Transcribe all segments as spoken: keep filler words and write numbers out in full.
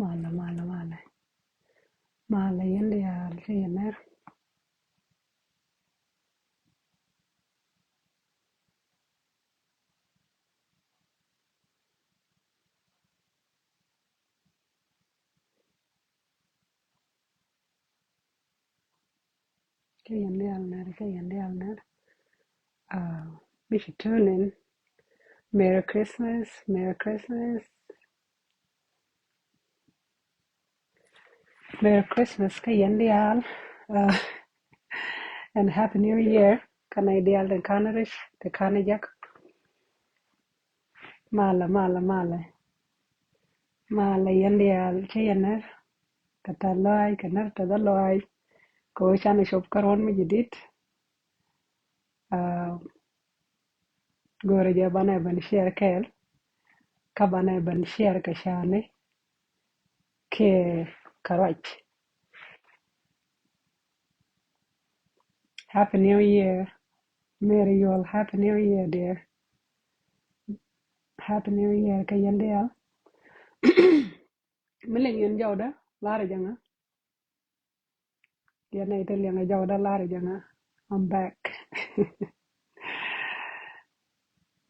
Malɛ, malɛ, malɛ. Malɛ yɛn diaal, cä yɛn nɛr. Cä yɛn diaal nɛr, cä yɛn diaal nɛr. Uh, mi ci tune in. Merry Christmas, Merry Christmas. Merry Christmas kä yɛn diaal. Uh, and Happy New Year kä nɛy diaal tin kanɛ rɛc, tin kanɛ jek. Malɛ, malɛ, malɛ. Malɛ yɛn diaal, cä yɛn nɛr. Kä tɛth lɔaac, kä nɛr tɛth lɔaac. Kɛ ɣöö canɛ cop kä ruɔ̱n mi ji̱ di̱t. Uh, go̱o̱rä jɛ banɛ ben share kɛɛl. Kä banɛ ben share kɛ cani kiɛ kɛ ruac. Happy New Year. Mary Yol, Happy New Year, dear. Happy New Year kä yɛn diaal. Mi liŋ yɛn jɔwdä, lar jɛ ŋa. Yɛn nɛy ti liŋ jɔwdä, lar jɛ ŋa. I'm back.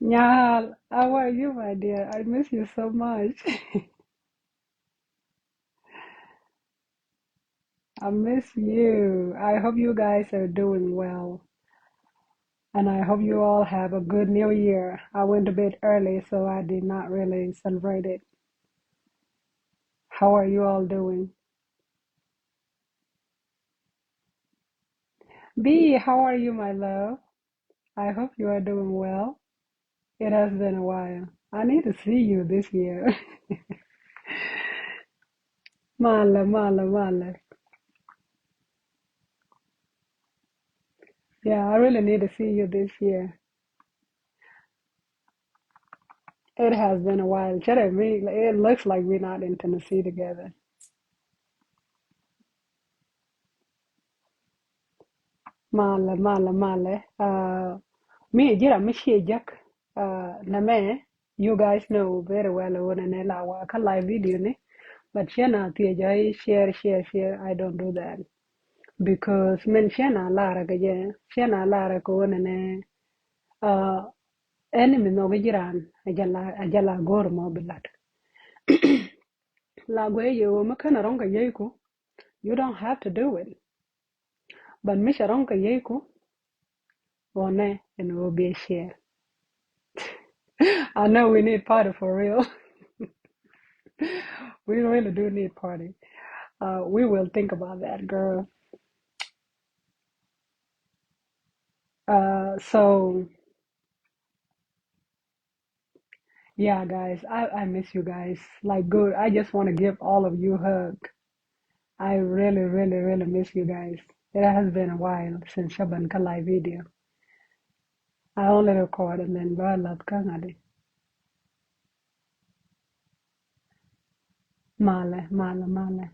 Nyal, how are you, my dear? I miss you so much. I miss you. I hope you guys are doing well. And I hope you all have a good New Year. I went to bed early, so I did not really celebrate it. How are you all doing? B, how are you, my love? I hope you are doing well. It has been a while. I need to see you this year. Malɛ, malɛ, malɛ. Yeah, I really need to see you this year. It has been a while. Cɛ rɛ mi, it looks like we're not in Tennessee together. Malɛ, malɛ, malɛ. Uh, mi ji̱ ram mi ciɛ jek. Uh, nɛmɛ, you guys know very well ɣöö nɛnɛ la wa kä live video ni. But ciɛ na thiec a share, share, share. I don't do that. Because min ciɛ na lar kɛ jɛ, ciɛ na lar kɛ ɣöö nɛnɛ, uh, ɛn mi nhɔk ji̱ raan, a jɛ la, a jɛ la go̱o̱r mɔ bi lat. La guɛ yɛ ɣöö mi känɛ rɔ̱ŋ kɛ yeyku, you don't have to do it. But mi cɛ rɔ̱ŋ kɛ yeyku, ɣɔnɛ ɛn ɣöö bi share. I know we need party for real. We really do need party. Uh, we will think about that, girl. Uh, so, yeah, guys, I, I miss you guys. Like, good. I just want to give all of you a hug. I really, really, really miss you guys. It has been a while since I've been a live video. I only record and then bä lath kä ŋa̱di. Malɛ, malɛ, malɛ.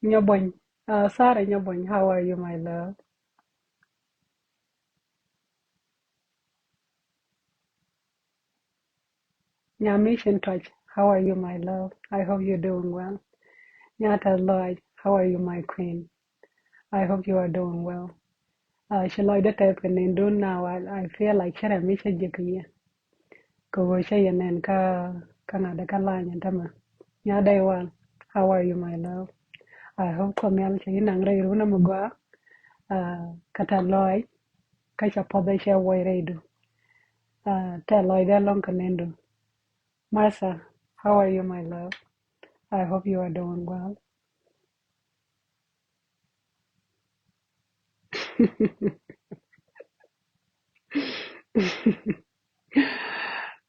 Nyabuny. Uh, Sarah Nyabuny, how are you, my love? Nya Mission Touch, how are you, my love? I hope you're doing well. Nya Tɛth Lɔac, how are you, my queen? I hope you are doing well. Uh, ci lɔcdä tɛth kɛ nendun now, I, I feel like cɛ rɛ mi cä ji̱ kɛ yɛ. Kɛ ɣöö cä yɛ nɛn kä, kä ŋa̱dä kä lany ɛn tämɛ. Nya Dɛy Wal, how are you, my love? I hope Kuɔth Nhial cɛ yɛ naŋ rɛy run ɛmɛ gɔaa. Uh, kä Tɛth Lɔac, kä cɛ puɔth ɛ cɛ wuɔc rɛydu. Uh, Tɛth Lɔac dee lɔŋ kɛ nendun. Martha, how are you, my love? I hope you are doing well.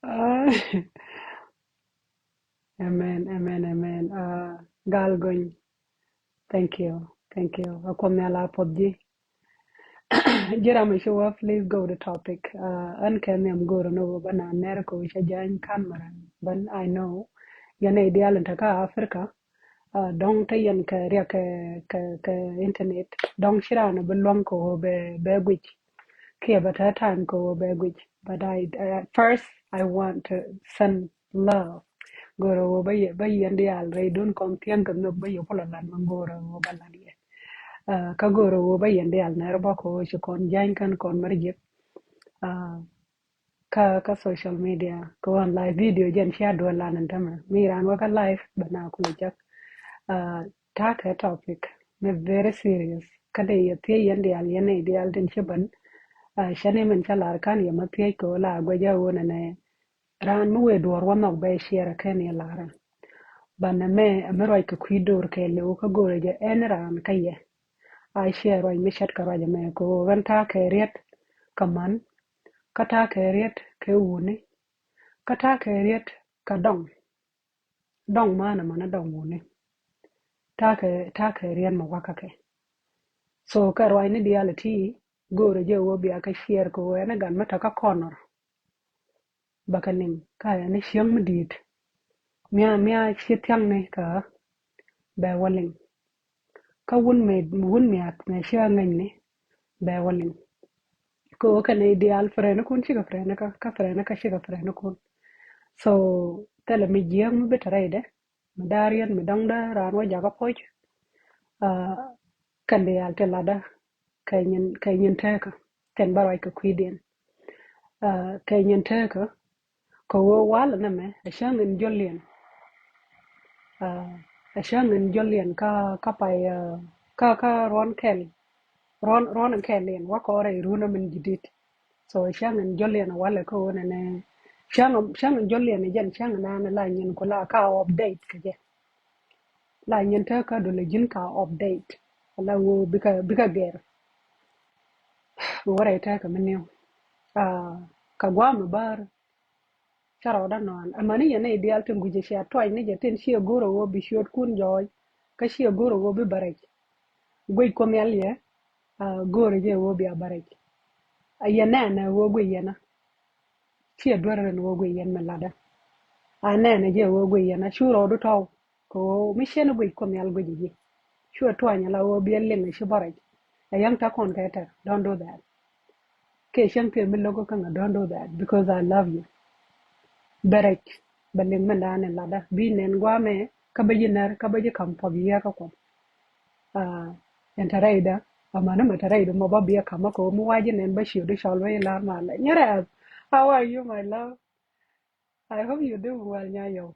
Uh, amen, amen, amen. Uh, Gal Gony, thank you, thank you. A Kuoth Nhial a puɔth ji̱. Ji̱ ram mi ci wä, please go to topic. Uh, ɛn kɛ nhiam go̱o̱r ni wä bä na nɛr kɛ wä cä jany camera. But I know yɛn nɛy diaal in te kä Africa, uh, dɔ̱ŋ te yɛn kɛ riɛk kɛ, kɛ, kɛ internet. Dɔ̱ŋ ci raan bi luäŋ kɛ wä bɛ, bɛ guic. Kiɛ bɛ te time kɛ wä bɛ guic. But I, uh, first, I want to send love. Go̱o̱rä ɣöö bä yɛ, bä yɛn diaal rɛy duun kɔn thiäŋ kɛ nhök bä yɛ kulɛ lat mɛ go̱o̱rä ɣöö bä lat yɛ. Kä go̱o̱rä ɣöö bä yɛn diaal nɛr bä kɛ ɣöö ci kɔn jäny kän kɔn mär ji̱k. Kä, kä social media, kä ɣän live video jɛn cia duel lan ɛn tämɛ. Mi raan wä kä live bɛ na kulɛ jak. Ta̱a̱ kɛ topic mi very serious. Kä dee yɛ thiec yɛn diaal, yɛn nɛy diaal tin ci ben. Cä ni min cä lar kan yɛ ma thiec kɛ ɣöö la guɛcä ɣöö nɛnɛ raan mi wëë duɔ̱ɔ̱r wä nhɔk bɛ share kɛn yɛ lar. Banɛ mɛ, mi ruac kɛ kui̱ do̱r kɛ liw kä go̱o̱rä jɛ ɛn raan kä yɛ. A share ruac mi cät kɛ ruac ɛmɛ kɛ ɣöö ɣän ta̱a̱ kɛ riet kɛ man, kä ta̱a̱ kɛ riet kɛ wuni, kä ta̱a̱ kɛ riet kɛ dɔŋ. Dɔŋ man ɛmɔ ni dɔŋ wuni. Ta̱a̱ kɛ, ta̱a̱ kɛ riet mɛ wakä kɛ. So kɛ ruac ni diaal ti go̱o̱rä jɛ ɣöö bia kɛ share kɛ ɣöö ɛn ɛ gan mi tɔ̱ kä kɔnɔr. Bä kɛ liŋ kä ɛn cieŋ mi di̱i̱t. Mia, mia ci thiaŋni kä bɛ wä liŋ. Kä wun mi, wun mi ak mi ci a ŋäcni bɛ wä liŋ. Kä wä kɛn i̱ diaal friend kun cikɛ friend kä, kä friend kä cikɛ friend kun. So thilɛ mi jiääk mi bi te rɛydɛ, mi da̱a̱ riet mi dɔ̱ŋdä raan wä jakä puɔ̱c. Kɛn diaal ti latdä kɛ nyin, kɛ nyin tekä kɛn bä ruac kɛ kui̱diɛn. Kɛ nyin tekä kɛ ɣöö walɛ nɛmɛ ɛ cäŋ in jɔliɛn. Ɛ cäŋ in jɔliɛn kä, kä pay, kä, kä ruɔn kɛl, ruɔn, ruɔn in kɛl in wakɔɔrɛ irun amin jidit. So cäŋ in jɔliɛn walɛ kä ɣöö nɛnɛ cäŋ, cäŋ in jɔliɛn jɛn cäŋ in an la nyin kula ka update kɛ jɛ. La nyin tekä dulɛ ji̱n ka update. Ala ɣöö bikɛ, bikɛ gɛr. Bi wä rɛy tekä mi niw. Ka guam mi bär ca rɔɔdä nɔan. Amäni yɛn nɛy diaal tin gui̱cɛ cia tuany ni jɛ tin ciɛ go̱o̱rä ɣöö bi ciöötkun jɔɔc. Kä ciɛ go̱o̱rä ɣöö bi bärɛc. Guic Kuoth Nhial yɛ, go̱o̱rä jɛ ɣöö bia bärɛc. A yɛn nɛnɛ ɣöö guic yɛn a. Ciɛ duer rin ɣöö guic yɛn mi latdä. A nɛnɛ jɛ ɣöö guic yɛn a cu rɔɔdu tɔw. Kɛ ɣöö mi ciɛn guic Kuoth Nhial guic ji̱. Cuɛ tuany ala ɣöö biɛ liŋ ci bärɛc. Ɛ yäŋ ta̱ kɔn kɛ tɛr, don't do that. Kɛ cäŋ kɛ mi lo̱k kä ŋa, don't do that because I love you. Bärɛc bɛ liŋ mindan in latdä bi nɛn guamɛ kä bä ji̱ nɛr kä bä ji̱ ka̱m puɔth yiëë kä Kuɔth. Ɛn te rɛydä amäni mɛ te rɛydä mɔ bä biɛ ka̱m kä mi wa̱c ji̱ nɛn bä ciötdu cɔl wä i̱ la̱r malɛ nyɛrɛ. How are you, my love? I hope you doing well, Nyayo.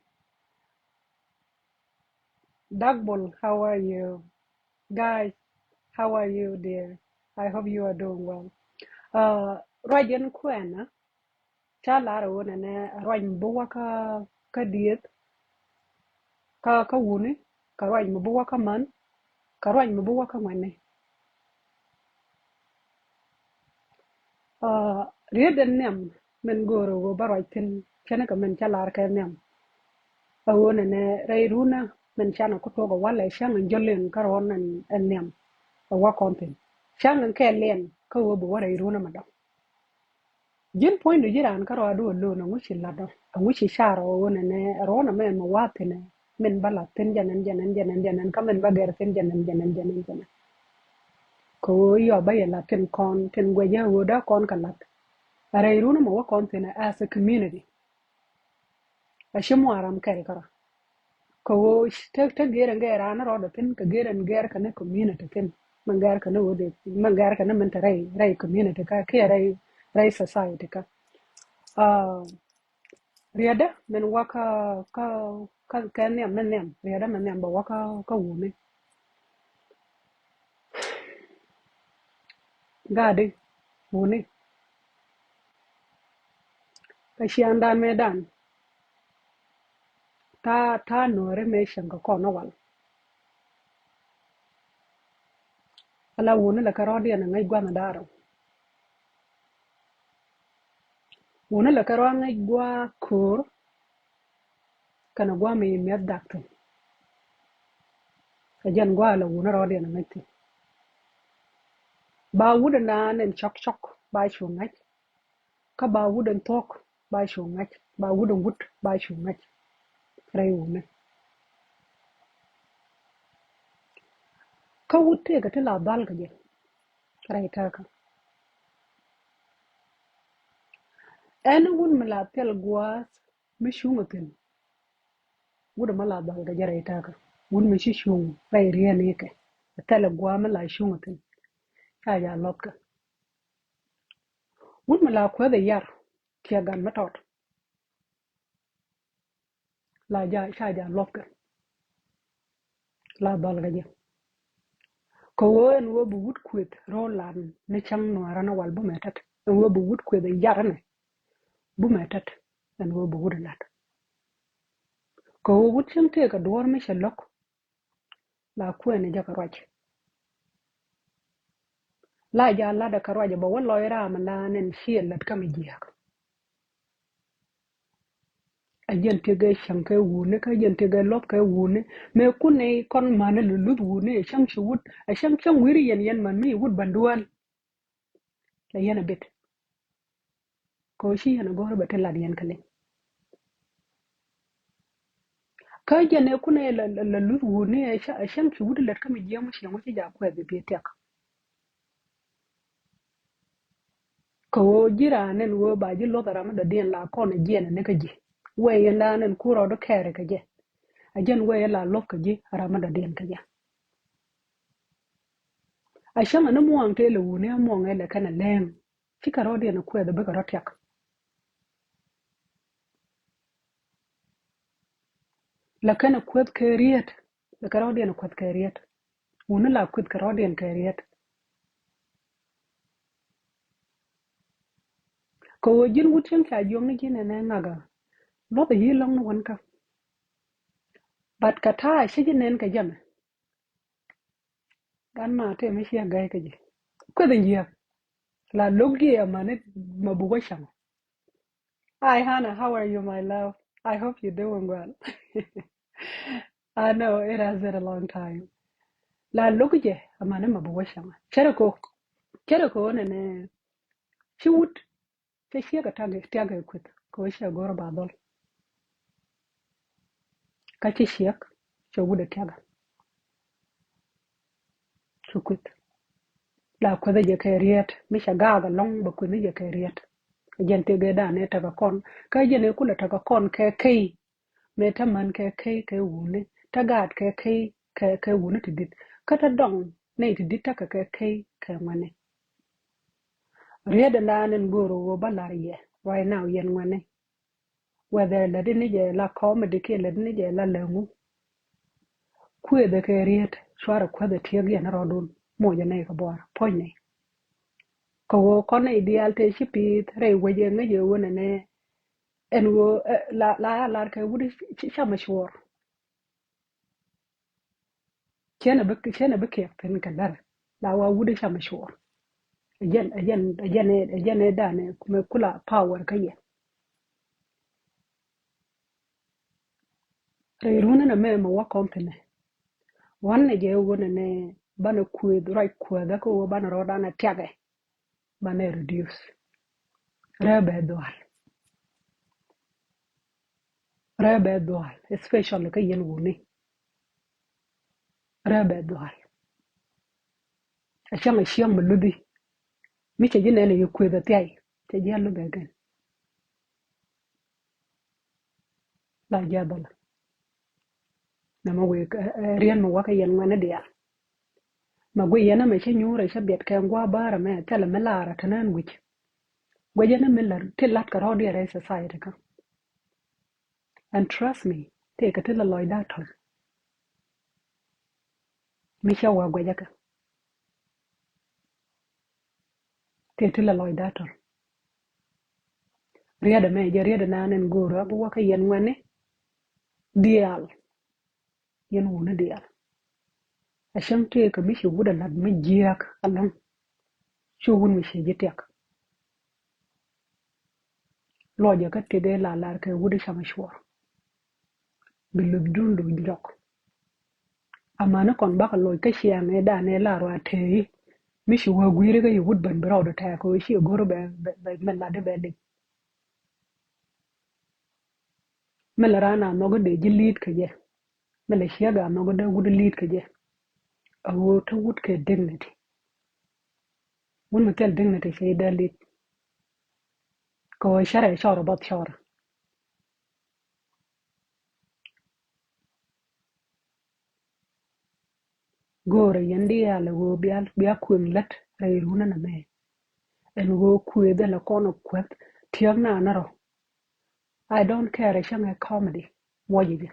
Dagbol, how are you? Guys, how are you, dear? I hope you are doing well. Ruac in kuɛnä ca lar ɣöö nɛnɛ ruac mi bi wä kä, kä dieth, kä, kä wuni, kä ruac mi bi wä kä män, kä ruac mi bi wä kä ŋuɛni. Riet in nhiam min go̱o̱r ɣöö bä ruac thi̱n, cänikɛ min ca lar kɛ nhiam. A ɣöö nɛnɛ rɛy runä min canɛ ku tuɔk ɛ walɛ cäŋ in jɔl in kä ruɔ̱n in nhiam. Ɛ wä kɔn thi̱n cäŋ in kɛ liɛn kä ɣöö bi wä rɛy runä mi dɔ̱ŋ. Ji̱n puɔ̱nydu ji̱ raan kä ruaadu alone, ɛŋu ci lat ɔ, ɛŋu ci car ɔ ɣöö nɛnɛ ruɔ̱n ɛmɛ mi wa̱a̱ thi̱n ɛ min bä la̱t thi̱n jɛnɛn, jɛnɛn, jɛnɛn, jɛnɛn, kä min bä gɛr thi̱n jɛnɛn, jɛnɛn, jɛnɛn, jɛnɛn. Kɛ ɣöö yɔ bä yɛ la̱t tin kɔn, tin guɛcä ɣöö dee kɔn kɛ la̱t. A rɛy run ɛmɔ wä kɔn thi̱n as a community. A ci muaram kɛl kärɔa. Kɛ ɣöö te, te gɛr ɛn gɛr raan rɔɔdɛ thi̱n, kɛ gɛr ɛn gɛr kɛn community thi̱n. Min gɛr kɛn ɣöö dee, min gɛr kɛn min te rɛy, rɛy community kä, kiɛ rɛy, rɛy society kä. Riɛtdä min wä kä, kä, kä, kɛ nhiam, min nhiam, riɛtdä min nhiam bɛ wä kä, kä wuni. Gaadi wuni. Kä ciaŋdan mëëdan. Ta̱a̱, ta̱a̱ nuɔ̱ɔ̱ri mëë cieŋ kɛ kɔn wal. Ala wuni lɛ kɛ rɔ̱diɛn ɛ ŋäc gua̱n da̱rä. Wuni lɛ kɛ rɔ̱ ŋäc gua̱a̱ ko̱o̱r. Kɛnɛ gua̱a̱ mi mi̱eth dak thi̱n. Kɛ jɛn gua̱a̱ lɛ wuni rɔ̱diɛn ŋäc thi̱n. Ba wut ɛn naan ɛn cɔk cɔk ba cu ŋäc. Kä ba wut ɛn thuɔ̱k ba cu ŋäc, ba wut ɛn wut ba cu ŋäc. Rɛy wuni. Kä wut tëëkɛ ti la dhal kɛ jɛ. Rɛy tëkä. Ɛn wut mi la thil gua̱a̱th mi cuŋ ɛ thi̱n. Wut ɛmɔ la dhɔl kɛ jɛ rɛy ta̱kä. Wut mi ci cuŋ rɛy riɛn ikɛ. Thil gua̱a̱th mi la cuŋ ɛ thi̱n. Ca ja luɔth kɛ. Wut mi la kueth ɛ yar kiɛ gan mi tɔt. La ja, ca ja luɔth kɛ. La dhɔl kɛ jɛ. Kɛ ɣöö ɛn ɣöö bi wut kueth ro̱o̱ lan ni cäŋ nuäärä ni wal bumɛ tät. Ɛn ɣöö bi wut kueth ɛ yar ɛnɛ bumɛ tät. Ɛn ɣöö bi wut ɛ lat. Kɛ ɣöö wut cäŋ tëëkɛ duɔ̱ɔ̱r mi cɛ lo̱k. La kuɛn ɛ jɛ kɛ ruac. La ja lat ɛ kɛ ruac ɛ bɛ wä lɔc ram ɛ la nɛn ciɛ lät kä mi jiääk. A jɛn ti gɛ cäŋ kɛ wuni kä jɛn ti gɛ luɔth kɛ wuni. Mëë kun ni kɔn mani luluth wuni ɛ cäŋ ci wut ɛ cäŋ cäŋ wi̱ri yɛn yɛn man mi wut bän duel. Lɛ yɛn a bit. Kɛ ɣöö ci yɛn a go̱o̱r bɛ ti lat yɛn kɛ liŋ. Kä jɛn ɛ kun ɛ la, la, la luth wuni ɛ cäŋ ci wut lät kä mi jiääk mi ciɛŋ wä ci ja kuɛth bi bi tiak. Kɛ ɣöö ji̱ raan ɛn ɣöö ba ji̱ luɔth ɛ ram mi dɔ̱diɛn la kɔn ɛ jiɛn ɛ ni kä ji̱. Wee yɛn la nɛn ku rɔɔdu kɛɛri kɛ jɛ. A jɛn wee yɛn la luɔth kɛ ji̱ ɛ ram mi dɔ̱diɛn kɛ jɛ. A cäŋ ɛ ni muɔ̱ɔ̱ŋ tëë lɛ wuni ɛ muɔ̱ɔ̱ŋ ɛ lɛ kɛn ɛ lɛɛŋ. Cikɛ rɔɔdiɛn ɛ kuɛth ɛ bikɛ rɔ tiak. Lɛ kɛn ɛ kuɛth kɛ riet. Lɛ kɛ rɔɔdiɛn ɛ kuɛth kɛ riet. Wuni la kueth kɛ rɔɔdiɛn kɛ riet. Kɛ ɣöö ji̱n wut cieŋ ca jiɔk ni ji̱n ɛn ɛ ŋakä. Luɔth ɛ yi̱ lɔŋ ni wän kä. But kɛ ta̱a̱ ci ji̱ nɛn kɛ jɛmɛ. Gan ma tëë mi ciɛ gäi kä ji̱. Kueth in jiäk. La lo̱k ji̱ ɛmani ma buk wä cäŋ. Hi Hannah, how are you, my love? I hope you're doing well. I know it has been a long time. La lo̱k jɛ ɛmani ma buk wä cäŋ. Cärɛ ko. Cärɛ ko nɛnɛ. Ci wut. Cɛ ciek a tiak kɛ kueth kɛ ɣöö cɛ go̱r ba dhɔl. Kä ci ciek cɛ wut a tiak kɛ kueth. La kueth jɛ kɛ riet mi cɛ gaak alɔŋ bɛ kueth ni jɛ kɛ riet. Jɛn tëk ɛ dan ɛ tekɛ kɔn kä jɛn ɛ kulɛ tekɛ kɔn kɛ key. Mëë te män kɛ key kɛ wuni, te gaat kɛ key kɛ, kɛ wuni ti di̱t. Kä te dɔŋ nɛy ti di̱t tekɛ kɛ key kɛ ŋuɛni. Riet in daan in go̱o̱r ɣöö bä la̱r yɛ right now yɛn ŋuɛni. Whether lät in ni jɛ la comedy kiɛ lät in ni jɛ la läŋu. Kuëëthɛ kɛ riet cuarɛ kuäthɛ tiek yɛn rɔɔdun mocɛ nɛy kɛ buar puɔ̱ny nɛy. Kɛ ɣöö kɔn nɛy diaal tëë ci pi̱i̱th rɛy wec ɛ ŋäc ɛ ɣöö nɛnɛ ɛn ɣöö la, la ya lar kɛ wut i̱ camɛ cuɔɔr. Ciɛn a bi, ciɛn a bi kiɛk thi̱n kɛ lär la wa wut i̱ camɛ cuɔɔr. Ɛ jɛn, ɛ jɛn, ɛ jɛn ɛ, ɛ jɛn ɛ danɛ mɛ kula power kä yɛ. Rɛy run inɛ mɛ mɛ wä kɔn thi̱nɛ. Wanɛ jɛ ɣöö nɛnɛ banɛ kuëth ruac kuäthä kä ɣöö banɛ rɔɔdan ɛ tiakɛ. Banɛ reduce. Rɛ bɛ dhual. Rɛ bɛ dhual, especially kä yɛn wuni. Rɛ bɛ dhual. A cäŋ a ciɛŋ mi luthi. Mi cɛ ji̱ nɛn a yɛ kuëth a thiay cɛ ji̱ a luth ɛ gɛn. La jiathɔl. Nɛ mɛ wek riɛn mi wakä yɛn ŋuɛni diaal. Mɛ gui yɛn ɛmɛ cä nyuurɛ cä biɛt kɛ ŋuä bäärä mɛ thilɛ mi laarä te nään wi̱c. Guɛcä ni mi lät ti lat kɛ rɔɔdiɛn rɛy society kä. And trust me, tëëkɛ ti la lɔcda tɔl. Mi cä wä guɛcä kɛ tëë ti la lɔcda tɔl. Riɛt ɛmɛ jɛ riɛt ɛnan ɛn go̱o̱rä bi wä kä yɛn ŋuɛni diaal. Yɛn wuni diaal. A cäŋ tëëkɛ mi ci wut a lat mi jiääk alɔ̱ŋ. Cu wun mi ci ji̱ tiak. Luɔcɛ kä tëëkɛ la lar kɛ wut i̱ camɛ cuɔɔr. Bi luth dun luth jɔk. Amäni kɔn bakɛ loc kä ciaŋ ëë danɛ la ruac tëë i̱ mi ci wä gui̱i̱ri kä i̱ wut ben bi rɔɔdɛ tɛɛk kɛ ɣöö ci go̱r bɛ, bɛ, bɛ mɛ latdi bɛ liŋ. Mi lɛ raan a nhɔk i̱ dee ji̱ li̱i̱t kɛ jɛ. Mi lɛ ciek a nhɔk i̱ dee wut li̱i̱t kɛ jɛ. A ɣöö te wut kɛ dignity. Wun mi thil dignity cɛ i̱ dee li̱i̱t. Kɛ ɣöö cärɛ cɔr ɛ bath cɔr. Go̱o̱rɛ yɛn diaal ɛ ɣöö bia, bia kuëŋ lät rɛy runä nɛmɛ. Ɛn ɣöö kuëëth ɛn lɛ kɔn ɛ kuɛth tiäk naan rɔ. I don't care ɛ cäŋ ɛ comedy muɔcɛ jɛ.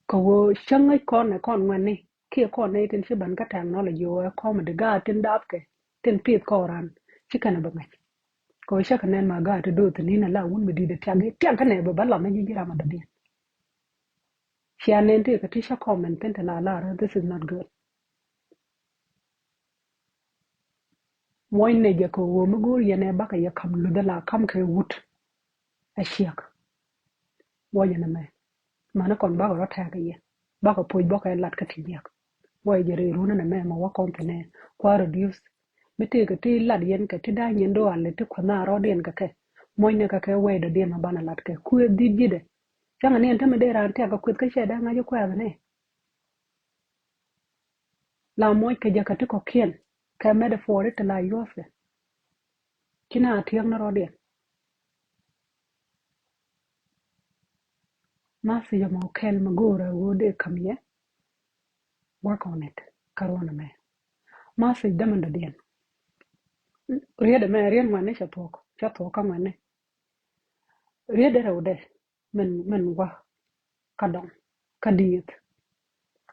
Kɛ ɣöö cäŋ ɛ kɔn ɛ kɔn ŋuɛ̈tni kiɛ kɔn nɛy tin ci ben kä technology ɣöö ɛ comedy gaat tin dapkɛ tin pith kɔn ran ci kɛn ɛ bɛ ŋäc. Kɛ ɣöö cä kɛ nɛn ma gaat ti do̱o̱th ni nɛ la wun mi di̱i̱t ɛ tiak i̱ tiak kä nɛ bɛ bä lam ɛ ji̱ ji̱ ram ɛ dɔ̱diɛn. Cia nɛn tëëkɛ ti cä comment thi̱n te la lar, this is not good. Muɔ̱ny nɛ jɛ kɛ ɣöö mi go̱o̱r yɛn ɛ bakɛ yɛ ka̱m luth ala ka̱m kɛ wut. Ɛ ciɛk. Muɔ̱ny ɛn ɛmɛ. Mani kɔn bakɛ rɔ tɛ̈ɛ̈k ɛ yɛ. Bakɛ puɔ̱c bɔkɛ lat kä ti jiäk. Muɔ̱ny jɛ rɛy run ɛn ɛmɛ mɛ wä kɔn thi̱n ɛ kua reduce. Mi tëëkɛ ti lat yɛn kɛ ti da̱a̱ nyin dual ti kuänh a rɔɔdiɛn kɛ kɛ. Muɔ̱ny nɛ kɛ kɛ wɛy dɔ̱diɛn mɛ banɛ lat kɛ kuëë dhi̱t ji̱dɛ. Cäŋɛ ni ɛn tämɛ dee raan tiak kɛ kuëth kä cɛ dee ŋa̱c kuɛth ni. La muɔc kɛ jɛ kɛ ti kɔ̱kiɛn kɛ metaphor ti la yuɔthɛ. Ci na tiɛk ni rɔɔdiɛn. Message mɔ kɛl mɛ go̱o̱rɛ ɣöö dee ka̱m yɛ. Work on it. Kä ruɔ̱n ɛmɛ. Message dämɛ dɔ̱diɛn. Riet ɛmɛ riet ŋuɛni cɛ thuɔ̱k, cɛ thuɔ̱k kä ŋuɛni. Riet dee rɛw dee. Min, min wä kä dɔŋ kä dieth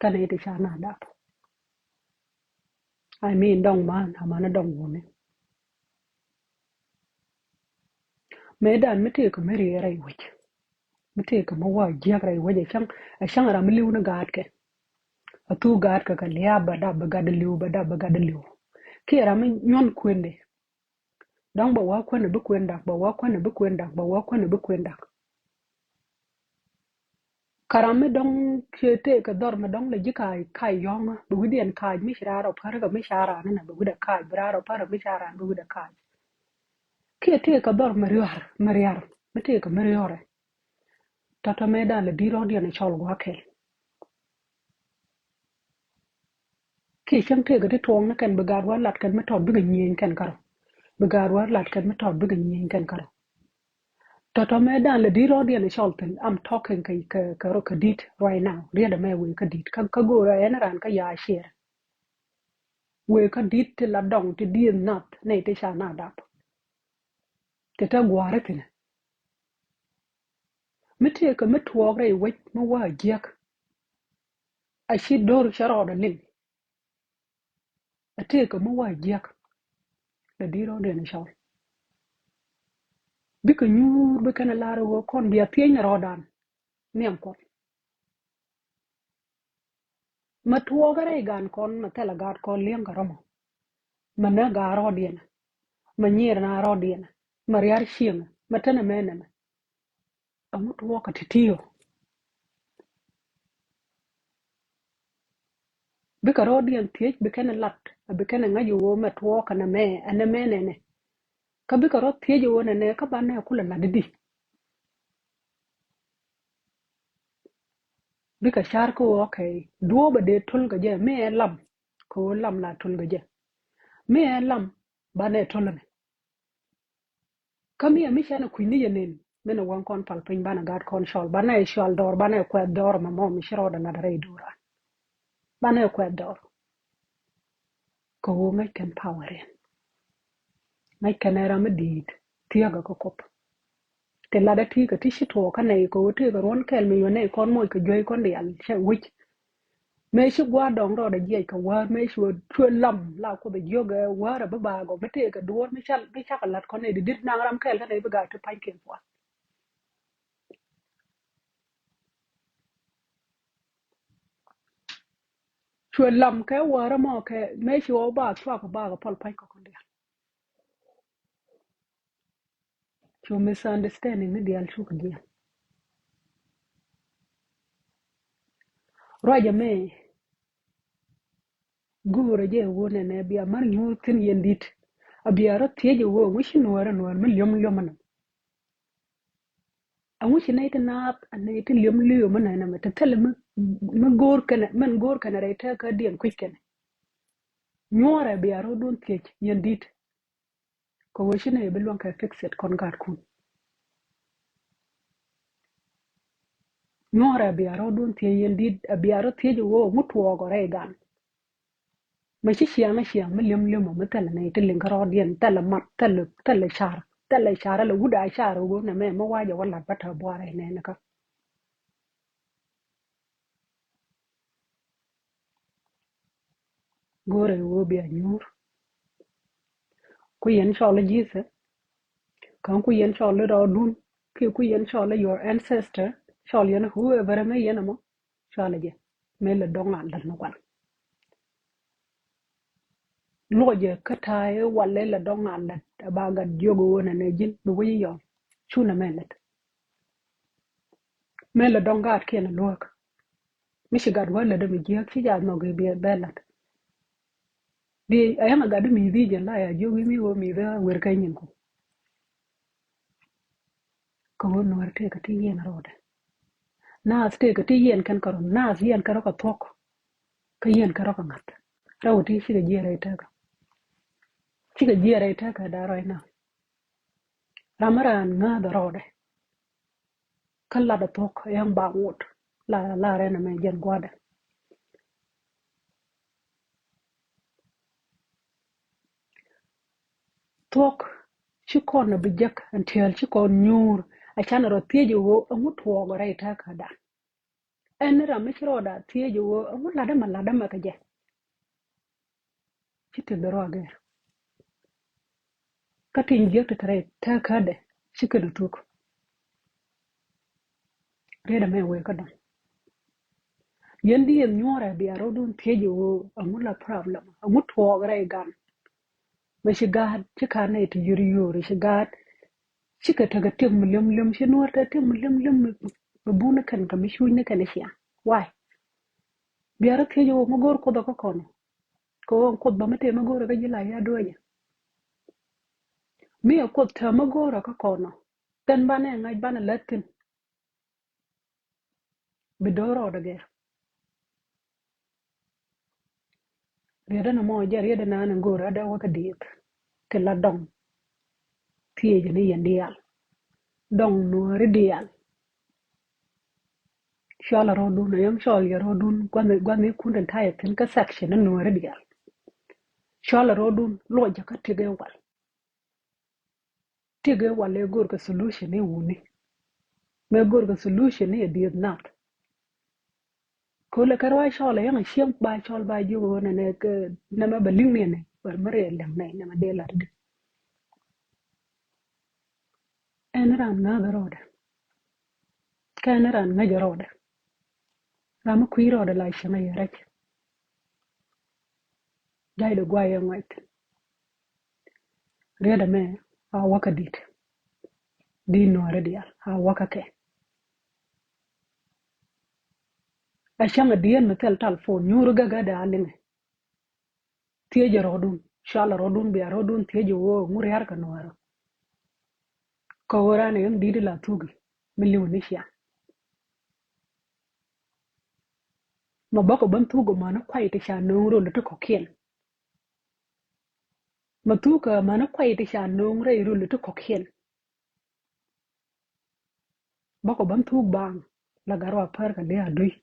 kä nɛy ti ca na dap. I mean dɔŋ man aman dɔŋ wuni. Mëë dan mi tëëkɛ mi riee rɛy wec, mi tëëkɛ mi wä jiäk rɛy wec, ɛ cäŋ, ɛ cäŋ ram mi li̱w ni gaatkɛ. A thuk gaatkɛ kɛ lia̱a̱ bɛ dap, bɛ gat li̱w, bɛ dap, bɛ gat li̱w. Kiɛ ram mi nyuɔn kuëndi. Dɔ̱ŋ bɛ wä kuändɛ bi kuëndak, bɛ wä kuändɛ bi kuëndak, bɛ wä kuändɛ bi kuëndak. Kä ram mi dɔ̱ŋ kiɛ tëëkɛ dhɔr mi dɔ̱ŋ lɛ ji̱ ka̱a̱c, ka̱a̱c yɔ̱ŋä, bi wi̱diɛn ka̱a̱c mi ci raar ɔ pär kɛ mi ca raan inɛ, bi wi̱dɛ ka̱a̱c, bi raar ɔ pär kɛ mi ca raan, bi wi̱dɛ ka̱a̱c. Kiɛ tëëkɛ dhɔr mi riar, mi riar, mi tëëkɛ mi riɔrɛ. Tɔ̱tɔ̱ mëë dan lɛ di̱t rɔ̱diɛn ɛ cɔl gua̱a̱kɛl. Kiɛ cäŋ tëëkɛ ti tuɔɔk ni kɛn bi gaat wä lat kɛn mi tɔt bikɛ nyieny kɛn kärɔ. Bi gaat wä lat kɛn mi tɔt bikɛ nyieny kɛn kärɔ. Tɔ̱tɔ̱ mëë dan lɛ di̱t rɔ̱diɛn ɛ cɔl thi̱n, I'm talking kɛ, kɛ, kɛ rɔ kɛ di̱t right now. Riet ɛmɛ wëë kä di̱t. Kä, kä go̱o̱rä ɛn raan kä ya share. Wëë kä di̱t ti la dɔŋ ti dieth nath nɛy ti ca na dap. Ti te gua̱a̱ri thi̱n. Mi tëëkɛ mi tuɔɔk rɛy wec mi wä a jiäk. A ci do̱r cä rɔɔdɛ liŋ. A tëëkɛ mi wä a jiäk. Lɛ di̱t rɔɔdiɛn cɔl. Bikɛ nyuur bi kɛn a lar ɣöö kɔn bia thiec ni rɔɔdan. Nhiam Kuɔth. Mɛ tuɔɔkä rɛy gan kɔn mɛ thilɛ gaat kɔn li̱eŋ kɛ rɔmɔ. Mɛ nä gaat rɔɔdiɛn. Mɛ nyier na rɔɔdiɛn. Mɛ riar cieŋ. Mɛ tɛnɛ mɛ nɛmɛ. Ɛŋu tuɔɔkä ti̱ti̱ ɔ? Bikɛ rɔɔdiɛn thiec bi kɛn lat, bi kɛn ŋa̱c ɣöö mɛ tuɔɔkä nɛmɛ, ɛnɛ mɛ nɛnɛ. Kä bikɛ rɔ thiec ɣöö nɛnɛ kä banɛ kulɛ lat di. Bikɛ car kä ɣöö, okay, duɔ̱ɔ̱p ɛ dee töl kɛ jɛ, mi ɛ lam, kɛ ɣöö lam la töl kɛ jɛ. Mi ɛ lam, banɛ töl ɛnɛ. Kä mi ɛ mi cɛn ɛ kui̱ni yɛ nen, min ɛ wäŋ kɔn pal piny, banɛ gaat kɔn cɔl, banɛ cɔal dɔɔr, banɛ kuɛth dɔɔr mɛ mɔ mi ci rɔɔdɛ lat rɛy duran. Banɛ kuɛth dɔɔr. Kɛ ɣöö ŋäc kɛn power in. Ŋäc kɛn ɛ ram mi di̱i̱t thiäkä kä Kuoth. Ti latdä ti̱i̱ kɛ ti ci tuɔɔk kä nɛy kɛ ɣöö tëëkɛ ruɔ̱n kɛl mi yɔ̱ nɛy kɔn moc kɛ juey kɔn diaal cɛ wi̱c. Mëë ci gua̱a̱r dɔ̱ŋ rɔɔdɛ jiɛc kɛ wäär, mëë ci wä cuɛ lam la Kuoth ɛ jiök ɛ wäär ɛ bi baagɔ mi tëëkɛ duɔ̱ɔ̱r mi cakɛ lat kɔn nɛy di̱t naŋ ram kɛl kä nɛy bi gaak ti pa̱ny kɛn pua̱th. Cuɛ lam kɛ wäärä mɔ kɛ mëë ci wä ba thuak ba kɛ pɔl pa̱ny kɔkɔn diaal. Cu misunderstanding ni diaal cuk diaal. Ruacä mëë guurä jɛ wun ɛnɛ bia mär nyuur thi̱n yɛn di̱t. A bia rɔ thiec wun ŋuci nuäärä nuäär mi liom liom ɛnɛ. Aŋu ci nɛy ti naath a nɛy ti liom liom mi nɛn ɛmɛ ti thilɛ mi, mi go̱o̱r kɛnɛ, min go̱o̱r kɛnɛ rɛy tɛk kä diɛn kui̱c kɛnɛ. Nyuɔrɛ bia rɔ̱dun thiec yɛn di̱t. Kɛ ɣöö ci nɛy bi luäŋ kɛ fix it kɔn gaatkun. Nyuɔ̱ɔ̱rɛ a bia rɔ̱dun thiec yɛn di̱t, a bia rɔ thiec ɣöö ŋu tuɔɔk ɔ rɛy gan. Mɛ ci ciaŋ ciaŋ mi li̱em li̱em ɔ mi thilɛ nɛy ti liŋ kä rɔɔdiɛn, thilɛ mat, thilɛ, thilɛ car, thilɛ car, ala wut a car ɣöö nɛmɛ mi wacɛ wä lat bä tɛ buarɛ nɛn kä. Go̱o̱rɛ ɣöö bia nyuur. Ku yɛn cɔl i̱ Jesus, kä ku yɛn cɔl i̱ rɔɔdun, kiɛ ku yɛn cɔl i̱ your ancestor, cɔl yɛn whoever mi yɛn ɛmɔ, cɔl i̱ jɛ. Mëë lɛ dɔ̱ŋ a lät ni wal. Luɔcɛ kä ta̱a̱ i̱ wal i̱ lɛ dɔ̱ŋ a lät ɛ ba gat jiök ɣöö nɛnɛ ji̱n bi wec i̱ yɔl. Cu nɛmɛ lät. Mëë lɛ dɔ̱ŋ gaatkiɛn ɛ luäk. Mi ci gat wä lätdä mi jiääk ci jaath nhɔk i̱ biɛ bɛ la̱t. Bi a yɛn a gat di mi̱i̱thi jɛn la ya jiök i̱ mi ɣöö mi̱i̱thä wer kä nyin ku. Kä ɣöö nuäär tëëkä ti yiɛn rɔɔdɛ. Naath tëëkä ti yiɛn kɛn kärɔ̱, naath yiɛn kärɔ̱ kɛ thuɔ̱k. Kä yiɛn kärɔ̱ kɛ ŋa̱th. Rɛw ti cikɛ jiɛɛr rɛy tëëkä. Cikɛ jiɛɛr rɛy tëëkä da̱a̱ rɔy naath. Ram mi raan ŋääth rɔɔdɛ. Kä lat a thuɔ̱k ɛn ba ŋot la la rɛn ɛmɛ jɛn gua̱dɛ. Thuɔ̱k ci kɔn a bi jek ɛn tiɛɛl ci kɔn nyuur a can rɔ thiec ɣöö ɛŋu tuɔɔk rɛy tɛkädan. Ɛn ram mi ci rɔɔda thiec ɣöö ɛŋu lat ɛmɛ lat ɛmɛ kɛ jɛ. Ci tëk dɛ rɔ agɛr. Kä tin jiäk ti tɛrɛ tɛkädɛ ci kɛn a tuk. Riet ɛmɛ wee kä dɔ̱ŋ. Yɛn di yɛn nyuɔrɛ bia rɔɔdun thiec ɣöö ɛŋu la problem, ɛŋu tuɔɔk rɛy gan. Mɛ ci gaat ci kan nɛy ti yör yör ci gaat. Cikɛ tekɛ tiek mi li̱em li̱em ci nuɔr te tiek mi li̱em li̱em mi bun ni kɛn kɛ mi cuc ni kɛn ciaŋ. Why? Bia rɔ thiec ɣöö mi go̱o̱r Kuoth ɔ kä kɔn ɔ. Kɛ ɣöö Kuoth bä mi tëë mi go̱o̱rä kä ji̱ la ya dueecä. Mi ɛ Kuoth täämä go̱o̱rä kä kɔn ɔ. Thän banɛ ŋa̱c banɛ lät thi̱n. Bi do̱r rɔɔdɛ gɛr. Rietdä ni mɔ jɛ rietdä naan in go̱o̱rä dee wä kä dieth. Ti la dɔŋ. Thiecä ni yɛn diaal. Dɔŋ nuääri diaal. Cɔl a rɔɔdun a yäŋ cɔl yɛ rɔɔdun gua̱n gua̱n ikun tin tayɛ thi̱n kä section ni nuääri diaal. Cɔl a rɔɔdun luɔcä kä ti̱k ɛ wal. Ti̱k ɛ wal ɛ go̱r kɛ solution ɛ wuni. Mɛ go̱r kɛ solution ɛ dieth nath. Kolɛ kɛ ruac cɔl ɛ yäŋ a cieŋ ba cɔl ba jiök ɣöö nɛnɛ kɛ nɛmɛ bɛ liŋ ni ɛnɛ bɛ mɛ riɛl liŋ nɛ nɛmɛ dee lat di. Ɛn ran ŋa̱th rɔɔdɛ. Kɛ ɛn ran ŋäc rɔɔdɛ. Ram mi kui̱ rɔɔdɛ la cieŋ a yɛ rɛc. Ja̱cdɛ guay ɛ ŋuɛc thi̱n. Rietdɛ mɛ a wäkä dit. Di nuääri diaal a wäkä kɛ. A cäŋ a dieen mi thil telephone nyuuri gägädɛ a liŋɛ. Thiecä rɔɔdun, cɔalä rɔɔdun, bia rɔɔdun thiecä ɣöö ŋu ria̱r kɛ nuäärä. Kä ɣöö raan ɛ yäŋ di̱t ila thuki mi li̱w ni ciaŋ. Ma bäkɔ ben thuk ɔ mani kuay ti ca nööŋ rol ti kɔ̱kiɛn. Ma thuk ɔ mani kuay ti ca nööŋ rɛy rol ti kɔ̱kiɛn. Bäkɔ ben thuk baaŋ la gat rɔ a pär kɛ dee a dui̱.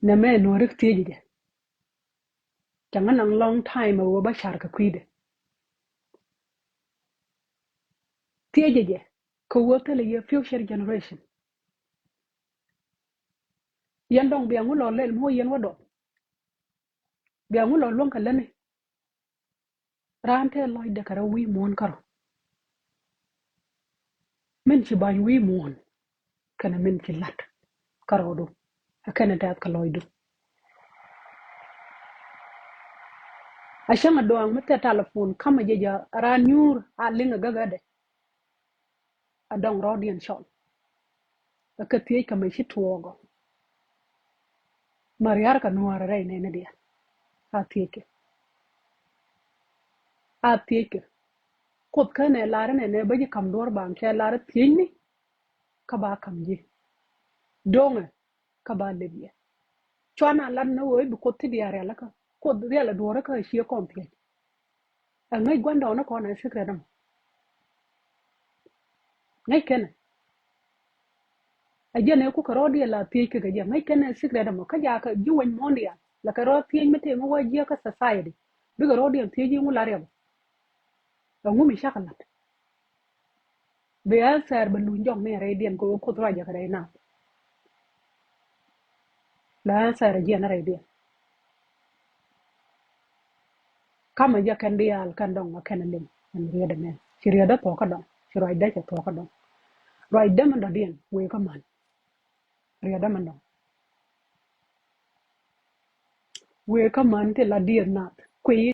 Nɛ mɛ nuɔ̱ɔ̱ri thiecä jɛ. Cɛ ŋä naŋ long time a ɣöö bä car kɛ kui̱dɛ. Thiecä jɛ kɛ ɣöö thilɛ yɛ future generation. Yɛn dɔŋ bia ŋu lɔ lɛl muɔ yɛn wä dɔŋ. Bia ŋu lɔ luäŋ kɛ lätni. Raan tëë lɔcdɛ kɛ rɛw wi̱i̱ muɔ̱ɔ̱n kärɔ̱. Min ci ba̱ny wi̱i̱ muɔ̱ɔ̱n kɛnɛ min ci la̱t kärɔ̱du. Ɛ kɛnɛ tɛth kɛ lɔcdu. A cäŋ a duaŋ mi thil telephone ka̱mä jɛ jɛ raan nyuur a liŋ a gägädɛ. A dɔŋ rɔɔdiɛn cɔl. Ɛ kɛ thiec kɛ mɛ ci tuɔɔk ɔ. Mɛ ria̱r kɛ nuäärä rɛy nɛnɛ diaal. A thiec kɛ. A thiec kɛ. Kuoth kä nɛ lar nɛ nɛ bä ji̱ ka̱m duɔ̱ɔ̱r baŋ cɛ lar thiecni. Kä ba ka̱m ji̱. Do̱ŋɛ. Kä ba lep yɛ. Cuan a lat ni ɣöö i̱ bi Kuoth ti diaal rialikä. Kuoth rial a duɔ̱ɔ̱rä kä a cie kɔn thiec. Ɛ ŋäc gua̱ndɔɔŋni kɔn ɛ secret ɛmɔ. Ŋäc kɛn ɛ. Ɛ jɛn ɛ kukɛ rɔɔdiɛn la thiec kɛ kɛ jɛ. Ŋäc kɛn ɛ secret ɛmɔ. Kä jakä ji̱ wec muɔ̱ɔ̱ndiɛn. La kɛ rɔɔd thiec mi tëë mi wä jiäkä society. Bikɛ rɔɔdiɛn thiec i̱ ŋu la riɛk. Ɛŋu mi cakɛ la̱t. Bɛ answer bɛ luny jɔk ni rɛydiɛn kɛ ɣöö Kuoth ruacɛ kɛ rɛy naath. Bɛ answer jiɛn rɛydiɛn. Kamɛ jɛ kɛn diaal kɛn dɔŋ a kɛn a liŋ ɛn riɛt ɛmɛn. Ci riɛt ɛ thuɔ̱k kä dɔŋ. Ci ruacdä cɛ thuɔ̱k kä dɔŋ. Ruacdä mi dɔ̱diɛn wëë kä man. Riɛt ɛmɛ dɔŋ. Wëë kä man ti la diɛt naath kuiy.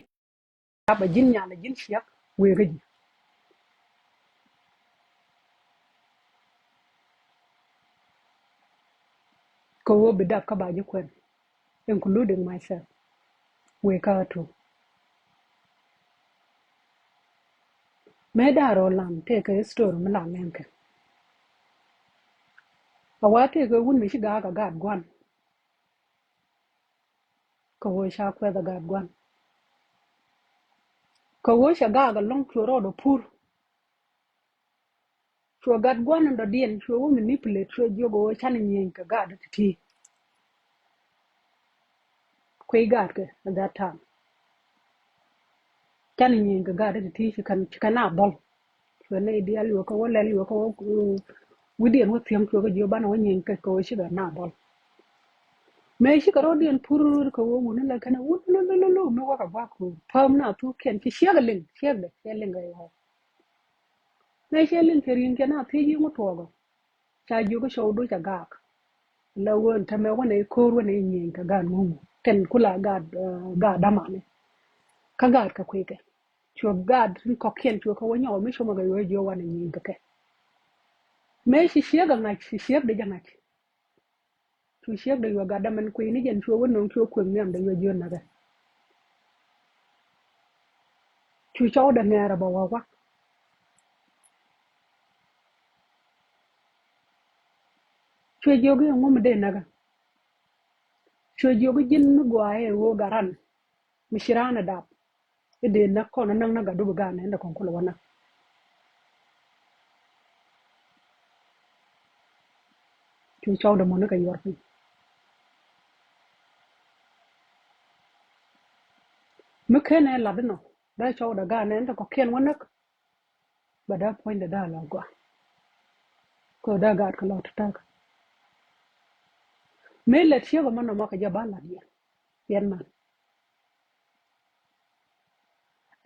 Dap a ji̱n nyal a ji̱n ciɛk wëë kä ji̱. Kɛ ɣöö bi dap kä ba ji̱ kuɛn, including myself. Wëë kä a tuɔk. Mëë da̱a̱ rɔ lan tëëkɛ history mi la lɛŋkɛ. A wa tëëkɛ wun mi ci gaak a gaat gua̱n. Kɛ ɣöö ca kuɛth a gaat gua̱n. Kɛ ɣöö ca gaak a lɔ̱ŋ cuɛ rɔɔd a pur. Cuɛ gat gua̱n in dɔ̱diɛn cuɛ wä manipulate, cuɛ jiök ɣöö canɛ nyieny kɛ gat ti̱ti̱. Kuiy gat kɛ at that time. Canɛ nyieny kɛ gat ti̱ti̱ ci kɛn, ci kɛn a dhɔl. Cuɛ nɛy diaal yuɔk kɛ wä lɛl yuɔk kɛ wä, uh, wi̱diɛn wä thiäŋ cuɛ kɛ jiök banɛ wä nyieny kɛ kɛ ɣöö cikɛ na dhɔl. Mëë cikɛ rɔ̱diɛn pur kɛ wä wuni la kɛn a wun lulululu mi wä kɛ gua̱k ku päm na thukiɛn ci ciek a liŋ, ciekdɛ ciɛ liŋ kɛ yɔw. Mëë ciɛ liŋ kɛ ri̱i̱ŋ kɛ na thiec i̱ ŋu tuɔɔk ɔ. Ca jiök i̱ cɔw duc a gaak. La wen tämɛ wen ɛ ko̱r wen ɛ nyieny kɛ gaat ŋuŋ. Kɛn kula gaat, uh, gaat damani. Kä gaat kɛ kui̱kɛ. Cuɛ gaat tin kɔ̱kiɛn cuɛ kɛ wä nyɔk mi cumɛ kɛ yuɔc jiök wan ɛ nyieny kɛ kɛ. Mëë ci ciek a ŋa̱c, ci ciek dee jɛ ŋa̱c. Cu ciek dee yuɔc gat dämɛn kui̱ni jɛn cuɛ wä no̱o̱ŋ cuɛ kuëŋ nhiam dee yuɔc jiök näkɛ. Cu cɔw dee ŋɛɛr a bä wä wä. Cuɛ jiök i̱ ŋu mi dee näkä. Cuɛ jiök i̱ ji̱n mi gua̱a̱ i̱ ɣöö gat ran mi ci raan a dap. I̱ dee näk kɔn a näk näk gat dup i̱ gaat nɛn dee kɔn kulɛ wä näk. Cu cɔw dee muni kɛ yuɔr piny. Mi ken ɛ lat inɔ dee cɔw dee gaat nɛn dee kɔ̱kiɛn wä näk. Bɛ dee puɔ̱nydɛ dee a la gɔaa. Kɛ dee gaat kɛ lɔ ti täk. Mëë lät ciek ɛmɔ nɔmɔ kɛ jɛ ba lat yɛ. Yɛn man.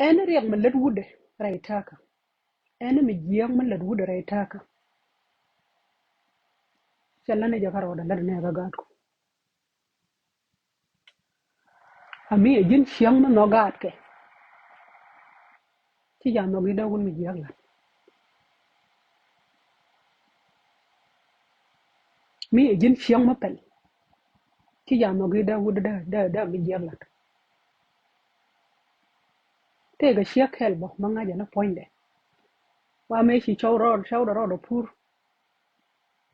Ɛn riɛk mi lät wutdɛ rɛy täkä. Ɛn mi jiääk mi lät wutdɛ rɛy täkä. Cɛ lät ni jɛ kä rɔɔdɛ lät ni ɛ kä gaatku. Ami ɛ ji̱n cieŋ mi nhɔk gaatkɛ. Ci jam nhɔk i̱ dee wut mi jiääk la̱t. Mi ɛ ji̱n cieŋ mi pɛl. Ci jam nhɔk i̱ dee wut dee, dee, dee mi jiääk la̱t. Tëëkɛ ciek kɛl bä mi ŋa̱c ɛn puɔ̱nydɛ. Wa mëë ci cɔw rɔɔd, cɔwdɛ rɔɔd ɔ pur.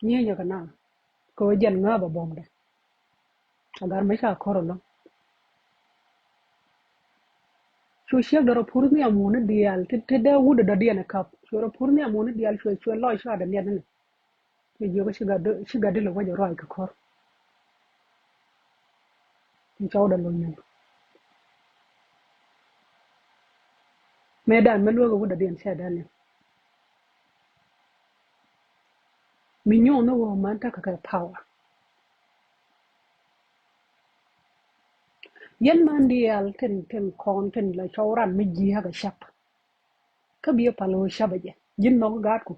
Nyieenyɛ kɛ na kɛ ɣöö jɛn ŋääp ɛ buɔ̱mdɛ. A gat mi ca ko̱r ɛlɔ̱ŋ. Cu ciek dee rɔ pur nhiam wuni diaal ti, ti dee wut ɛ dɔ̱diɛn ɛ käp. Cuɛ rɔ pur nhiam wuni diaal cuɛ, cuɛ lɔc cuɛ dee niɛt ni. Cuɛ jiök ci gat di, ci gat di lɛ wec ɛ ruac kɛ ko̱r. Ci cɔwdɛ lo̱ny ni. Mëë dan mi luäk ɛ wut dɔ̱diɛn cɛ dan ni. Mi nyuɔn ni ɣöö man tekɛ kɛ power. Yɛn man diaal tin, tin kɔn tin la cɔw ran mi jiääk a cäp. Kä biɛ pal ɣöö cäp a jɛ ji̱n nhɔk gaatku.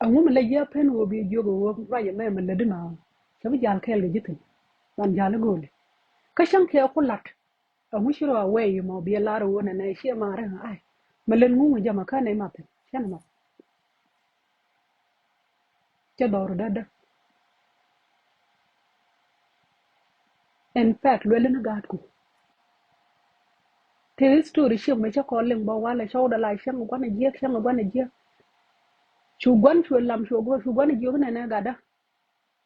Aŋu mi la jiääk pen ɣöö biɛ jiök ɣöö ruac ɛmɛ mi lätdi nɔ. Cä bi jal kɛɛl kɛ ji̱ thi̱n. Ban jal i̱ gööli. Kä cäŋ kɛ ku la̱t. Aŋu ci rɔ a wɛy mɔ biɛ lar ɣöö nɛnɛ ciɛ ma̱a̱ri ɣä ai. Mi lät ŋuŋ jamɛ kä nɛy math thi̱n cɛn math. Cɛ dhɔr dädä. In fact luɛli ni gaatku. Te history ciɛ mɛ cä kɔn liŋ bä walɛ cɔwdɛ la cäŋ gua̱n a jiäk, cäŋ gua̱n a jiäk. Cu gua̱n cu lam cu gua̱n, cu gua̱n a jiäk nɛnɛ gatdä.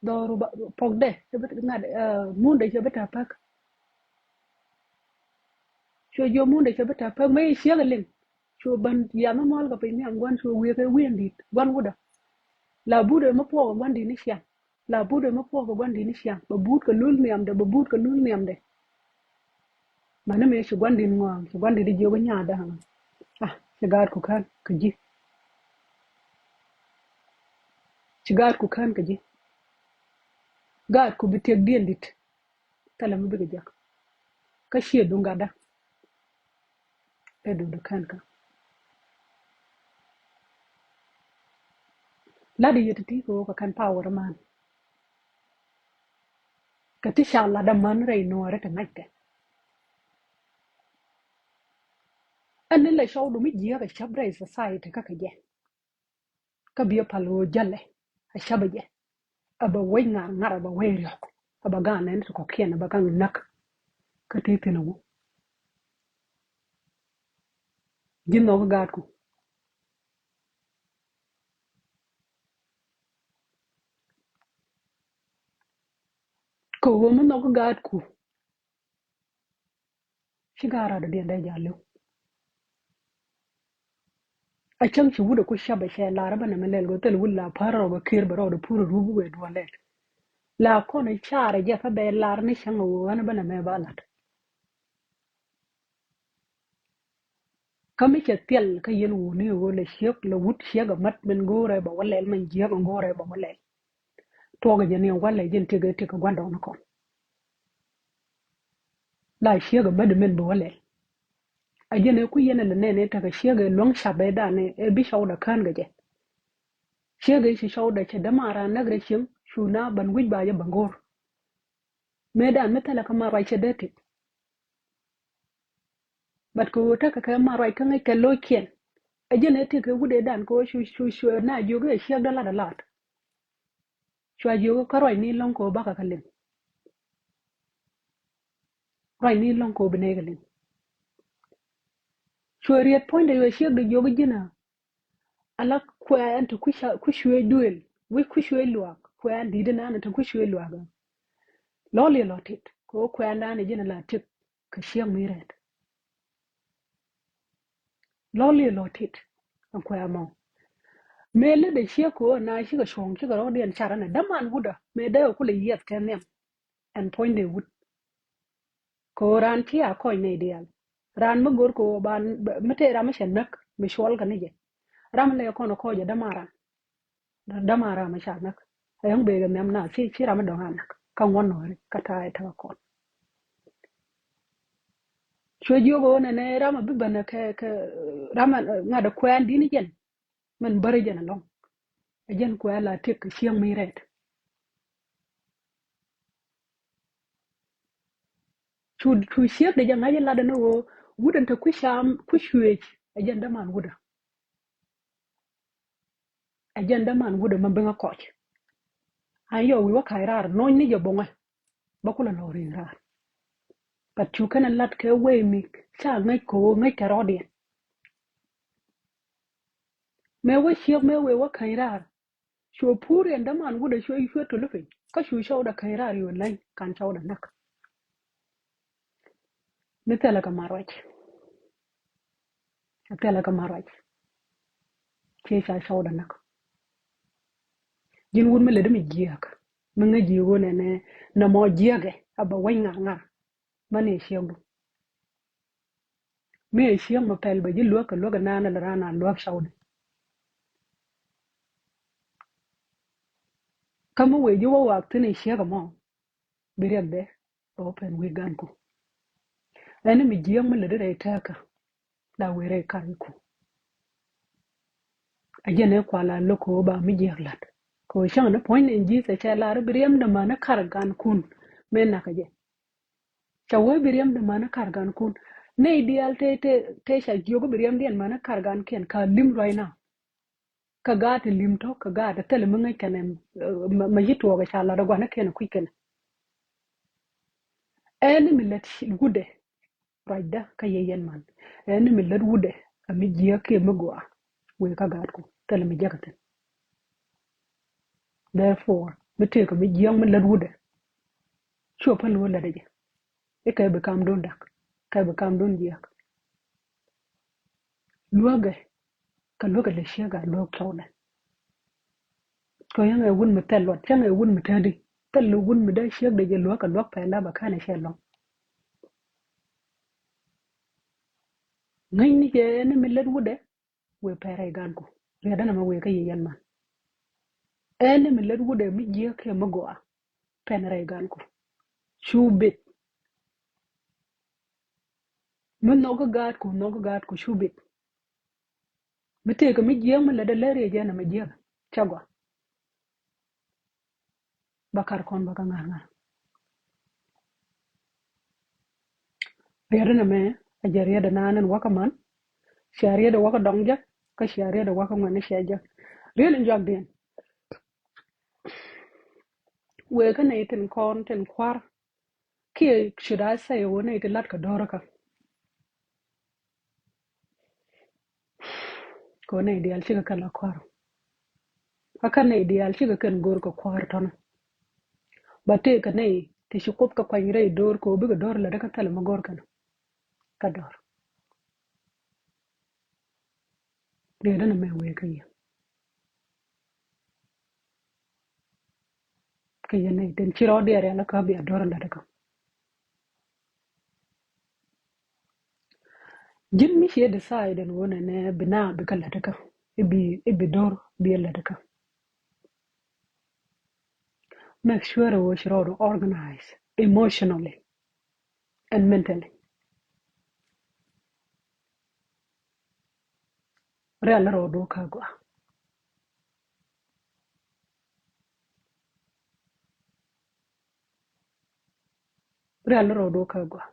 Dhɔru ba pɔkdɛ cɛ bi ŋa̱t, mundɛ cɛ bi ta̱ päk. Cuɛ jiök mundɛ cɛ bi tɛ̈ pek mëë ciek ɛ liŋ. Cuɛ ben yam mi muɔl kɛ piny nhiam gua̱n cuɛ wiek ɛ wi̱i̱ ɛn di̱t gua̱n wutdä. La but ɛ mi puɔk ɛ gua̱n di̱t ni ciaŋ. La but ɛ mi puɔk ɛ gua̱n di̱t ni ciaŋ. Bɛ but kɛ lul nhiamdɛ, bɛ but kɛ lul nhiamdɛ. Mani mëë ci gua̱n di̱t ŋɔaŋ, ci gua̱n di̱t jiök nyaatdä. Ah, ci gaatku kän kä ji̱. Ci gaatku kän kä ji̱. Gaatku bi tiɛkdiɛn di̱t. Thilɛ mi bikɛ jek. Kä ciɛ duŋ gatdä. Ɛ duŋdä kän kä. Lat i̱ yɛ ti̱ti̱ kɛ ɣöö kɛ kän power man. Kɛ ti ca latdä man rɛy nuɔɔri ti ŋa̱ckɛ. Ɛn ni lɛ cɔwdu mi jiääk ɛ cäp rɛy society kä kɛ jɛ. Kä biɛ pal ɣöö jälɛ a cäpɛ jɛ. A bɛ wec ŋa̱r ŋa̱r, a bɛ wec riɔ̱k, a bɛ gaŋ nɛn ti kɔ̱kiɛn, a bɛ gaŋ näk. Kä ti thi̱n a wu ji̱ nhɔk gaatku. Kɛ ɣöö mi nhɔk gaatku. Ci gaat rat dɔ̱diɛn dee jal li̱w. A cäŋ ci wut a ku cäpɛ cɛ lar bä nɛmɛ lɛl kɛ thil wut la pär rɔɔdɛ kiɛr bɛ rɔɔdɛ pur a rup wee duɔl lɛl. La kɔn i̱ car jɛ kä bɛ lar ni cäŋ a wee ɣän bä nɛmɛ ba lat. Kä mi cɛ thil kä yɛn wuni a wee lɛ ciek lɛ wut ciek a mät min go̱o̱rɛ bɛ wä lɛl min jiäk in go̱o̱rɛ bɛ wä lɛl. Tuɔk jɛ ni walɛ jin tiek tiek gua̱ndɔɔŋ ni kɔn. La ciek a mädi min bi walɛ. A jɛn ɛ ku yɛn ɛ lɛ nɛn ɛ tekɛ ciek ɛ luäŋ cap ɛ dan ɛ bi cɔwdɛ kään kɛ jɛ. Ciek ɛ ci cɔwdɛ cɛ dämaran näk rɛ cieŋ cu na ban wi̱c ba jɛ ban go̱o̱r. Mëë dan mi thilɛ kä ma ruac cɛ dee tik. But kɛ ɣöö tekɛ kɛ ma ruac kä ŋäc kɛ lo̱ckiɛn. Ɛ jɛn ɛ tekɛ wut ɛ dan kɛ ɣöö cu cu cu na jiök ɛ ciek dee lat ɛ lat. Cua jiök kä ruac ni lɔ̱ŋ kɛ ɣöö bakɛ kɛ liŋ. Ruac ni lɔ̱ŋ kɛ ɣöö bi nɛy kɛ liŋ. Cua riet puɔ̱nydɛ yɔ ciek dee jiök ji̱n a. Ala kuɛɛn ti ku cuëëc duëël wi̱c ku cuëëc luaak kuɛɛn di̱t inan ti ku cuëëc luaak. Lɔ̱ liɛ lɔ̱ tit kɛ ɣöö kuɛɛn dan ji̱n a la tik kɛ ciek mi rɛɛt. Lɔ̱ liɛ lɔ̱ tit ɛn kuɛɛn mɔ. Mëë lätdɛ ciek kɛ ɣöö na cikɛ cuɔ̱ŋ cikɛ rɔ̱diɛn car ɛn ɛ däman wutdä mëë dee ɛ kulɛ yiɛth kɛ nhiam. Ɛn puɔ̱nydɛ wut. Kɛ ɣöö raan ci a kɔc nɛy diaal. Raan mi go̱r kɛ ɣöö ban mi tëë ram mi cɛ näk mi cuɔl kɛ ni jɛ. Ram mi lɛ kɔn kɔc ɛ däma ram. Däma ram mi ca näk. Ɛ yɔ̱ŋ bekɛ nhiam na ci ci ram mi dɔ̱ŋ a näk kä ŋuɔ̱n nɔɔri kä ta̱a̱ ɛ täk kɔn. Cuɛ jiök ɣöö nɛnɛ ram a bi bänɛ kɛ kɛ ram a ŋa̱t ɛ kuɛɛn di̱t ni jɛn. Min bäri jɛn ɛlɔ̱ŋ. Ɛ jɛn kuɛ la tiek kɛ cieŋ mi rɛɛt. Cu cu ciek de jɛ ŋa̱c ɛ lat ɛn ɣöö wut ɛn te kui̱ cam kui̱ cuëëc ɛ jɛn däman wutdä. Ɛ jɛn däman wutdä ma biŋä kɔc. An yɔ wi̱i̱ wä ka̱c raar nɔny ni jɛ boŋɛ. Bä kulɛ lɔ̱ ri̱i̱ŋ raar. But cu kɛn ɛ lat kɛ wee mi ca ŋäc kɛ ɣöö ŋäc kɛ rɔ̱diɛn. Mëë wä ciek mëë wee wä käny raar. Cuɛ pur yɛn däman wutdä cuɛ cuɛ tuli piny kä cu cɔwdɛ käny raar yɛ wä läny kan cɔwdɛ näk. Mi thilɛ kɛ ma ruac. Thilɛ kɛ ma ruac. Ciɛ ca cɔwdɛ näk. Ji̱n wut mi lɛ di mi jiääk mi ŋäc ji̱ ɣöö nɛnɛ nɛ mɔ jiääkɛ a bɛ wec ŋa̱r ŋa̱r. Mani ɛ ciekdu. Mi ɛ ciek mi pɛl bɛ ji̱ luäk kɛ luäk ɛ naan ɛ lɛ raan a luäk cɔwdɛ. Kä mi wëë ji̱ wä waak thi̱n ɛ ciek ɛmɔ. Bi riɛkdɛ bɛ wä pɛn wi̱i̱ ganku. Ɛn mi jiääk mi lätdi rɛy tɛɛkä. La wëë rɛy kariku. A jɛn ɛ kual a lo̱k kɛ ɣöö ba mi jiääk la̱t kɛ ɣöö cäŋ ni puɔ̱ny ni ji̱ thɛ cɛ lar bi riɛmdɛ mäni kar gankun. Mëë nakä jɛ. Ca wee bi riɛmdɛ mäni kar gankun. Nɛy diaal te te te ca jiök bi riɛmdiɛn mäni kar gankiɛn ka li̱m ruac na. Kä gaat ti li̱m tɔ̱ kä gaat ti thilɛ mi ŋäc kɛnɛ. Ma ci tuɔɔk ca lat ɛ gua̱n ɛ kɛn ɛ kui̱ kɛnɛ. Ɛn mi lät wutdɛ. Ruacdä kä yɛ yɛn man ɛn mi lät wutdɛ. Ɛ mi jiäk kiɛ mi gɔaa wëë kä gaatku thilɛ mi jiäk ɛ thi̱n. Therefore mi tëëk ɛ mi jiäk mi lät wutdɛ. Cuɛ päl wä lät ɛ jɛ. Ikɛ bi kam dun dak. kɛ bi kamdun jiääk. Luäkɛ, kɛ luäkɛ lɛ ciek a luäk cɔwdɛ. Kɛ yäŋ ɛ wun mi thɛl luɔt, cäŋ ɛ wun mi täädi. Thɛl wun mi dee ciek dee jɛ luäk kɛ luäk pɛl la bɛ kɛn ɛ cɛ lɔŋ. Ŋäcni jɛ ɛn mi lät wutdɛ, wëë pɛr rɛy ganku. Riɛtdä nɛmɛ wëë kä yɛ yɛn man. Ɛn mi lät wutdɛ mi jiääk kiɛ mi gɔaa, pɛn rɛy ganku. Cu bit. Mi nhɔk kä gaatku, nhɔk kä gaatku, cu bit. Mi tëëkɛ mi jiääk mi lätdä lät riɛc ɛn mi jiääk. Cä gɔaa. Ba kar kɔn ba kä ŋa̱r ŋa̱r. Riɛtdä nɛmɛ a jɛ riɛtdä naan ɛn wakä man. Cia riɛtdä wakä dɔŋ jɛ, kä cia riɛtdä wakä ŋuɛn ni cia jɛ. Riɛt in juakdiɛn. Wëë kä nɛy tin kɔn tin kua̱r. Kiɛ should I say wä nɛy ti lat kɛ do̱r kä. Kɛ wä nɛy diaal cikɛ kɛn la kua̱r. Kä kɛn nɛy diaal cikɛ kɛn go̱r kɛ kua̱r tɔnä. Ba tëëkɛ nɛy ti ci Kuoth kɛ kuany rɛy do̱r kɛ wä bikɛ do̱r lät kä thilɛ mi go̱r kɛn. Kä do̱r. Riɛtdä nɛmɛ wëë kä yɛ. Kä yɛn nɛy tin ci rɔɔdiɛn rial kä bia do̱r lätdä kä. Ji̱n mi ciɛ decide ɛn wä nɛnɛ bi na bi kä lätdä kä. I̱ bi, i̱ bi do̱r bi lätdä kä. Make sure wä ci rɔɔdu organize emotionally and mentally. Rial rɔɔdu kä gɔaa. Rial rɔɔdu kä gɔaa.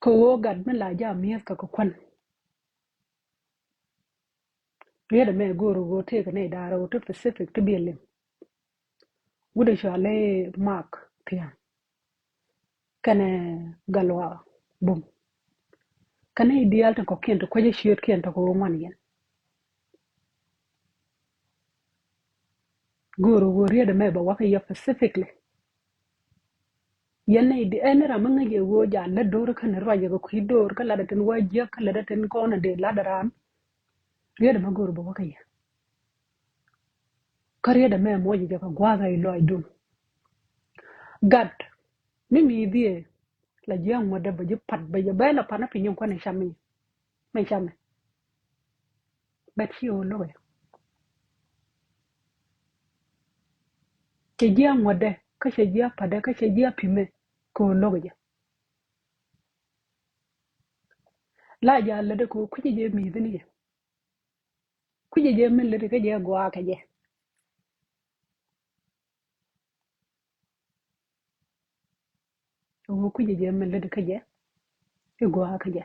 Kɛ wä gat mi la jam mi̱eth kä kɛ kuän. Riet ɛmɛ go̱o̱r ɣöö tëëkɛ nɛy da̱ŋ rɛw ti Pacific ti bi liŋ. Wut ɛ cɔal i̱ Mak Thiaŋ kɛnɛ Gatluak Bum. Kɛnɛ i̱ diaal tin kɔ̱kiɛn ti kuecä ciötkiɛn tɔ̱ kɛ ɣöö ŋuan yɛn. Go̱o̱r ɣöö riet ɛmɛ bɛ wakä yɛ Pacificly. Yɛn nɛy di ɛn ram mi ŋäc ɛ ɣöö ja lät do̱r kä ni ruacɛ kɛ kui̱ do̱r kä latdɛ tin wä jiäk kä latdɛ tin kɔn ɛ dee latdɛ raan. Riet ɛmɛ go̱o̱r bɛ wä kä yɛ. Kä riet ɛmɛ muɔc jɛ kɛ gua̱a̱th rɛy lɔcdun. Gat mi mi̱i̱thiɛ la jiäk ŋuɔ̱tdɛ bɛ ji̱ pat bɛ jɛ bɛ la pan ɛ piny in kuan in cam mi mɛ camɛ. Bɛt ci ɣöö lo̱kɛ. Cɛ ji̱ a ŋuɔ̱tdɛ kä cɛ ji̱ a pa̱tdɛ kä cɛ ji̱ a pi̱mɛ kɛ ɣöö lo̱kɛ jɛ. La jɛ a lätdɛ kɛ ɣöö kui̱cɛ jɛ mi̱i̱thi ni jɛ. Kui̱cɛ jɛ min lätdɛ kä jɛ gɔaa kɛ jɛ. Ɣöö kui̱cɛ jɛ min lätdɛ kä jɛ i̱ gɔaa kä jɛ.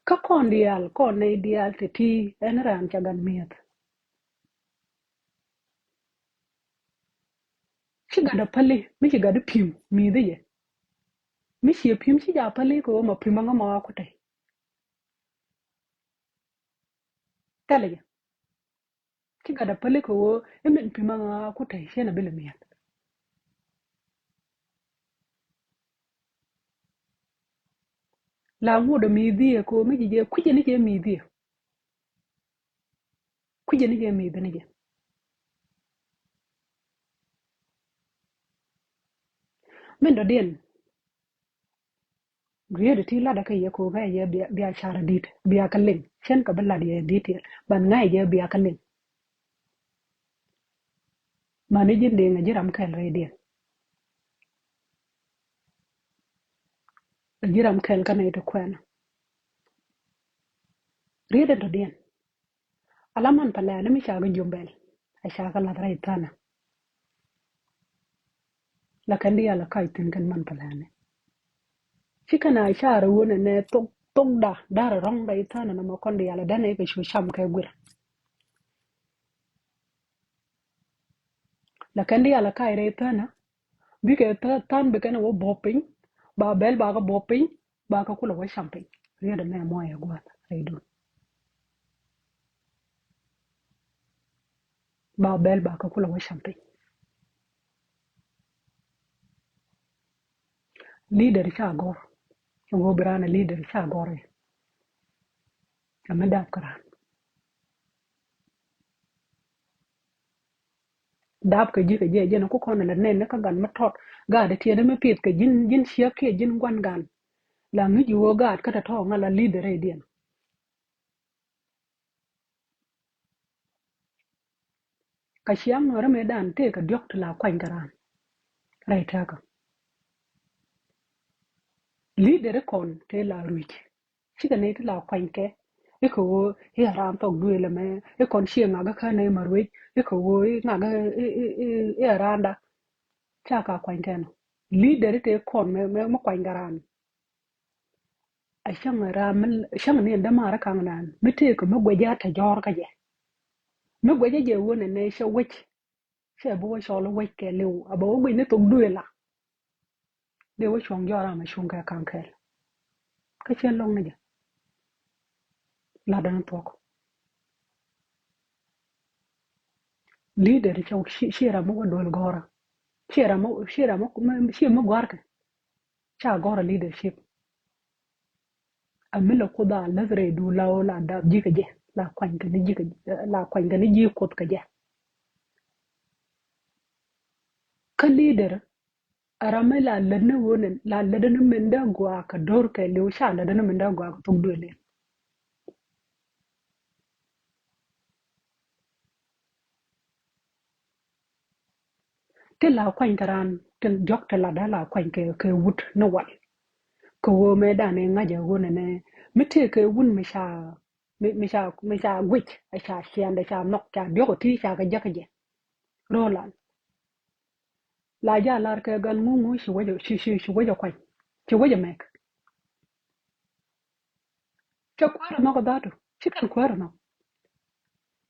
Kä kɔn diaal kɔn nɛy diaal te ti ɛn raan ca gat mi̱eth. Ci gat a päli mi ci gat i̱ pi̱m mi̱i̱thi jɛ. Mi ciɛ pi̱m ci ja päli kɛ ɣöö ma pi̱m aŋa ma ɣaa kutɛ. Thilɛ jɛ. Ci gat a päli kɛ ɣöö i̱ min pi̱m aŋa kutɛ ciɛn a bi lɛ mi̱eth. La ŋuɔ̱t a mi̱i̱thiɛ kɛ ɣöö mi ci jɛ kui̱cɛ ni jɛ mi̱i̱thiɛ. Kui̱cɛ ni jɛ mi̱i̱thi ni jɛ. Min dɔ̱diɛn. Riet ti latdä kä yɛ kɛ ɣöö ŋa̱cɛ jɛ bia, bia car di̱t bia kä liŋ. Cɛn kɛ bi lat yɛ in detail. But ŋa̱cɛ jɛ bia kä liŋ. Mani ji̱n diŋ a ji̱ ram kɛl rɛydiɛn. A ji̱ ram kɛl kä nɛy ti kuɛn. Riet in dɔ̱diɛn. Ala man pɛlɛɛni mi ca kɛ Jumbɛl a ca kɛ lath rɛy Thänä. La kɛn diaal a kac thi̱n kɛn man pɛlɛɛni. Ci kɛn a ca rɛ wun ɛnɛ thok, thokda da̱rɛ rɔ̱ŋ rɛy Thänä nɔmɔ kɔn diaal a dɛn ɛ kɛ cu cam kɛ guir. La kɛn diaal a kac rɛy Thänä bikɛ Thä-, Thän bi kɛn ɛ wä buɔ̱p piny, ba bɛl ba kɛ buɔ̱p piny, ba kɛ kulɛ wä cam piny. Riet ɛmɛ muɔyɛ gua̱a̱th rɛydun. Ba bɛl ba kɛ kulɛ wä cam piny. Leader ca gɔr. Cɛ ɣöö bi raan a leader ca gɔr i̱. Ɛ mi dap kä raan. Dap kɛ ji̱ kɛ jɛ jɛn ku kɔn la nɛn ni kä gan mi tɔt. Gaat tiɛt mi pith kɛ ji̱n, ji̱n ciek kiɛ ji̱n guan gan. La ŋi̱c ɣöö gaat kä tɔ̱tɔ̱ ŋa la leader rɛydiɛn. Kä ciaŋ nuɔ̱ɔ̱rä mëëdan tëë kɛ diɔ̱k ti la kuany kɛ raan. Rɛy tëkä. Leader kɔn tëë la ruic. Cikɛ nɛy ti la kuany kɛ. Ikɛ ɣöö i̱ a raan thɔk duëël ɛmɛ. Ikɔn ciɛ ŋakä kä nɛy ma ruic. Ikɛ ɣöö i̱ ŋakä i̱, i̱, i̱, i̱ a raanda. Ca ka kuany kɛ nɔ. Leader tëë kɔn mɛ, mɛ, mɛ kuany kɛ raan. A cäŋ ram mi cäŋ ni ɛn dämaari kaŋ naan mi tëëkɛ mi guɛcä a te jɔ̱ɔ̱r kä jɛ. Mi guɛcä jɛ wä nɛ nɛ cɛ wec. Cɛ bi wä cɔl wec kɛ liw a bɛ wä guic ni thok duëël a. Dee wä cuɔ̱ŋ jɔ̱ɔ̱r ram a cuŋ kɛ kaŋ kɛɛl. Kä cɛ loŋ ni jɛ. Lat däni thuɔ̱k. Leader cɛ ci, ci ram mi wä duël gɔ̱rä. Ci ram mi, ci ram mi, ci mi gɔ̱rkɛ. Ca gɔ̱rä leadership. A mi la kuoth a läth rɛydu la ɣöö la dap ji̱ kɛ jɛ, la kuany kɛ ni ji̱ kɛ, la kuany kɛ ni ji̱ kuoth kɛ jɛ. Kä leader a ram mi la lät ni ɣöö ni, la lät ni min dee gɔaa kɛ do̱r kɛ liw, ca lät ni min dee gɔaa kɛ thok duëël in. Ti la kuany kɛ raan, ti diɔ̱k ti latdä la kuany kɛ, kɛ wut ni wal. Kɛ ɣöö mëëdan ɛ ŋa̱c ɛ ɣöö nɛnɛ mi tëë kɛ wun mi ca, mi, mi ca, mi ca guic, ɛ ca ciɛndɛ, ca nhɔk, ca diɔ̱k ɛ ti ca kɛ jäk kɛ jɛ. Ro̱o̱lan. La jaa lar kɛ gal ŋuŋu ci wec, ci, ci, ci wec ɛ kuany. Ci wec ɛ mɛk. Cɛ kuäär ɛ nhɔk ɛ dhatu. Ci kɛn kuäär ɛ nhɔk.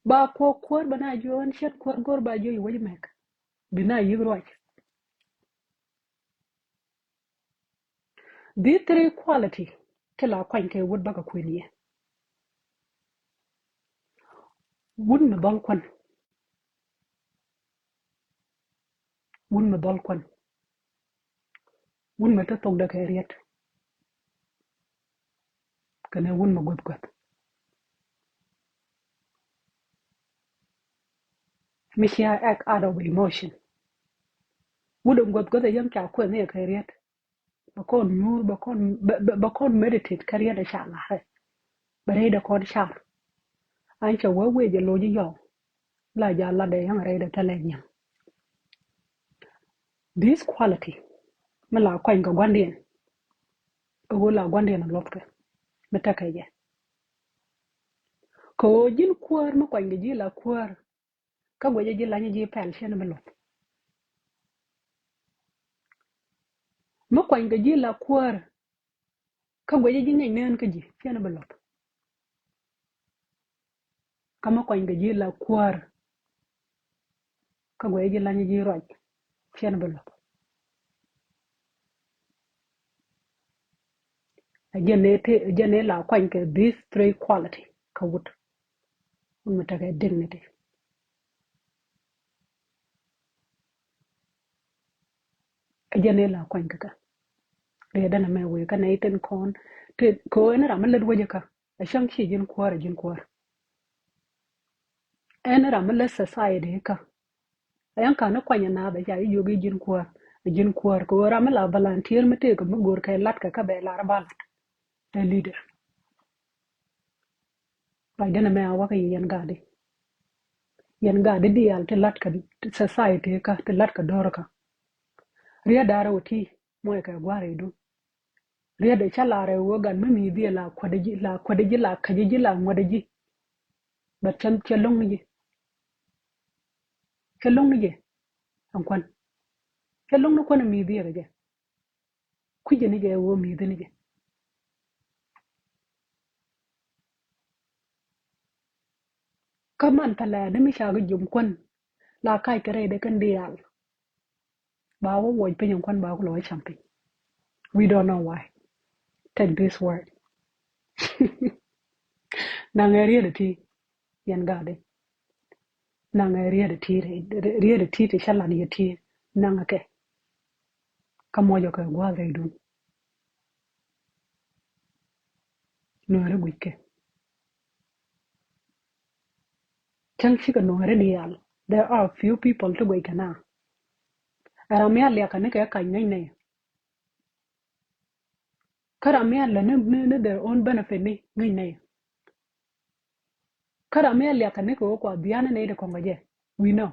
Ba kuɔ kuäär ba na jiö ɛn ciɛn kuäär go̱r ba jiö ci wec ɛ mɛk. Bi na yi̱k ruac. These three quality ti la kuany kɛ wut bakɛ kuën yɛ. Wut mi dhɔl kuän. Wut mi dhɔl kuän. Wut mi te thokdɛ kɛ riet. Kɛnɛ wut mi guäth guäth. Mi cia act out of emotion. Wut in guäth guäth a yäŋ ca kueth ni kɛ riet. Bɛ kɔn nyuur, bɛ kɔn, bɛ, bɛ, bɛ kɔn meditate kä riet a ca ŋa̱rɛ. Bɛ rɛydɛ kɔn car. An cɛ wee wee jɛ loc yɔw. La ja latdɛ yäŋ rɛydɛ thilɛ nyiaŋ. This quality mi la kuany kɛ gua̱ndiɛn. Ɛ ɣöö la gua̱ndiɛn a luɔthkɛ mi tekɛ jɛ. Kɛ ɣöö ji̱n kuäär mi kuany kɛ ji̱ la kuäär. Kä guecä ji̱ lany ji̱ pɛl cɛn bi luɔth. Mi kuany kɛ ji̱ la kuäär. Kä guecä ji̱ ŋi̱ny neen kä ji̱ cɛn bi luɔth. Kä mi kuany kɛ ji̱ la kuäär. Kä guecä ji̱ lany ji̱ ruac cɛn bi luɔth. A jɛn ni ti, a jɛn ni la kuany kɛ these three quality kä wut. Wut mi tekɛ dignity. A jɛn ni la kuany kɛ kä. Riet dɛn a mɛ wee kä nɛ itin kɔn ti kɛ ɣöö ɛn ram mi lät wecä kä. A cäŋ ci ji̱n kuäär a ji̱n kuäär. Ɛn ram mi lät society kä. Ɛn ka̱n ni kuany ɛ naath a ca ji̱ jiök i̱ ji̱n kuäär, ji̱n kuäär. Kɛ ɣöö ram mi la volunteer mi tëëkɛ mi go̱o̱r kɛ la̱t kɛ kä bɛ lar ba la̱t. Ɛ leader. Ruacdä nɛmɛ a wakä yɛ yɛn gaatdi. Yɛn gaatdi diaal ti la̱t kɛ society kä, ti la̱t kɛ do̱r kä. Riet da̱rä wä ti muɔc kɛ gua̱a̱r idun. Riet dee ca lar ɛ wä gat mi mi̱i̱thi la kuädä ji̱, la kuädä ji̱, la käjä ji̱, la ŋuädä ji̱. But cɛ, cɛ lo̱ŋ ni ji̱. Cɛ lo̱ŋ ni jɛ ɛn kuän. Cɛ lo̱ŋ ni kuän ɛ mi̱i̱thi ɛ kɛ jɛ. Kui̱cä ni jɛ ɛ wä mi̱i̱thi ni jɛ. Kä man thilɛ ni mi ca kɛ jom kuän la kac kɛ rɛydɛ kɛn diaal. Ba wä wuɔc piny in kuan ba ku lɔ wä cam piny. We don't know why. Take this word. Naŋɛ riet iti yɛn gaatdi. Naŋɛ riet iti, riet iti ti ca lan yɛ ti naŋɛ kɛ. Kä muɔcɔ kɛ gua̱a̱th rɛydun. Nuääri guic kɛ. Cäŋ cikɛ nuääri diaal. There are few people ti guic kɛ na. Ɛ ram mi a liakä ni kɛ kac ŋäc nɛy. Kä ram mi a lä ni, ni, ni their own benefit ni ŋäc nɛy. Kä ram mi a liakä ni kɛ wä kua biani nɛy di kɔŋ kɛ jɛ. We know.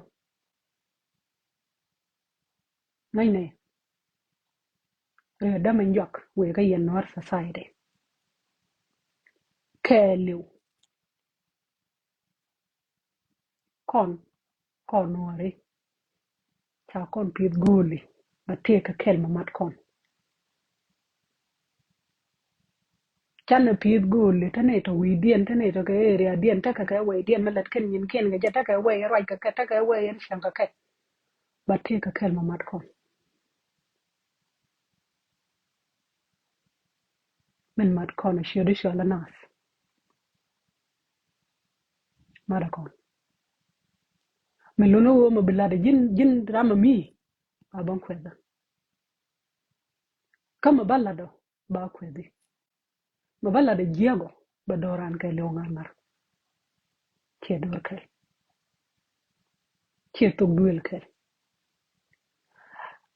Ŋäc nɛy. Riet dämɛ juak wëë kä yɛn Nuer society. Kɛɛliw. Kɔn, kɔn Nuääri. Ca kɔn pi̱th go̱o̱li, ba tëëk kɛ kɛl ma mat kɔn. Canɛ pi̱th go̱o̱li, te nɛy tɔ wi̱i̱diɛn, te nɛy tɔ kɛ area diɛn, tekɛ kɛ wɛydiɛn, mi lät kɛn nyinkiɛn kɛ jɛ, tekɛ wɛy ruac kɛ kɛ, tekɛ wɛy ɛn cäŋ kɛ kɛ. Ba tëëk kɛ kɛl ma mat kɔn. Min mat kɔn a ciöt i̱ cual a nath. Mat a kɔn. Min lun a wee ma bi lat a ji̱n, ji̱n ram a mi. Ba bä kuɛth a. Kä ma ba lat a ba kuɛth i̱. Ma ba lat a jiäk ɔ ba do̱ran kɛl i̱ ɔ ŋa̱r ŋa̱r. Ciɛ do̱r kɛl. Ciɛ thok duël kɛl.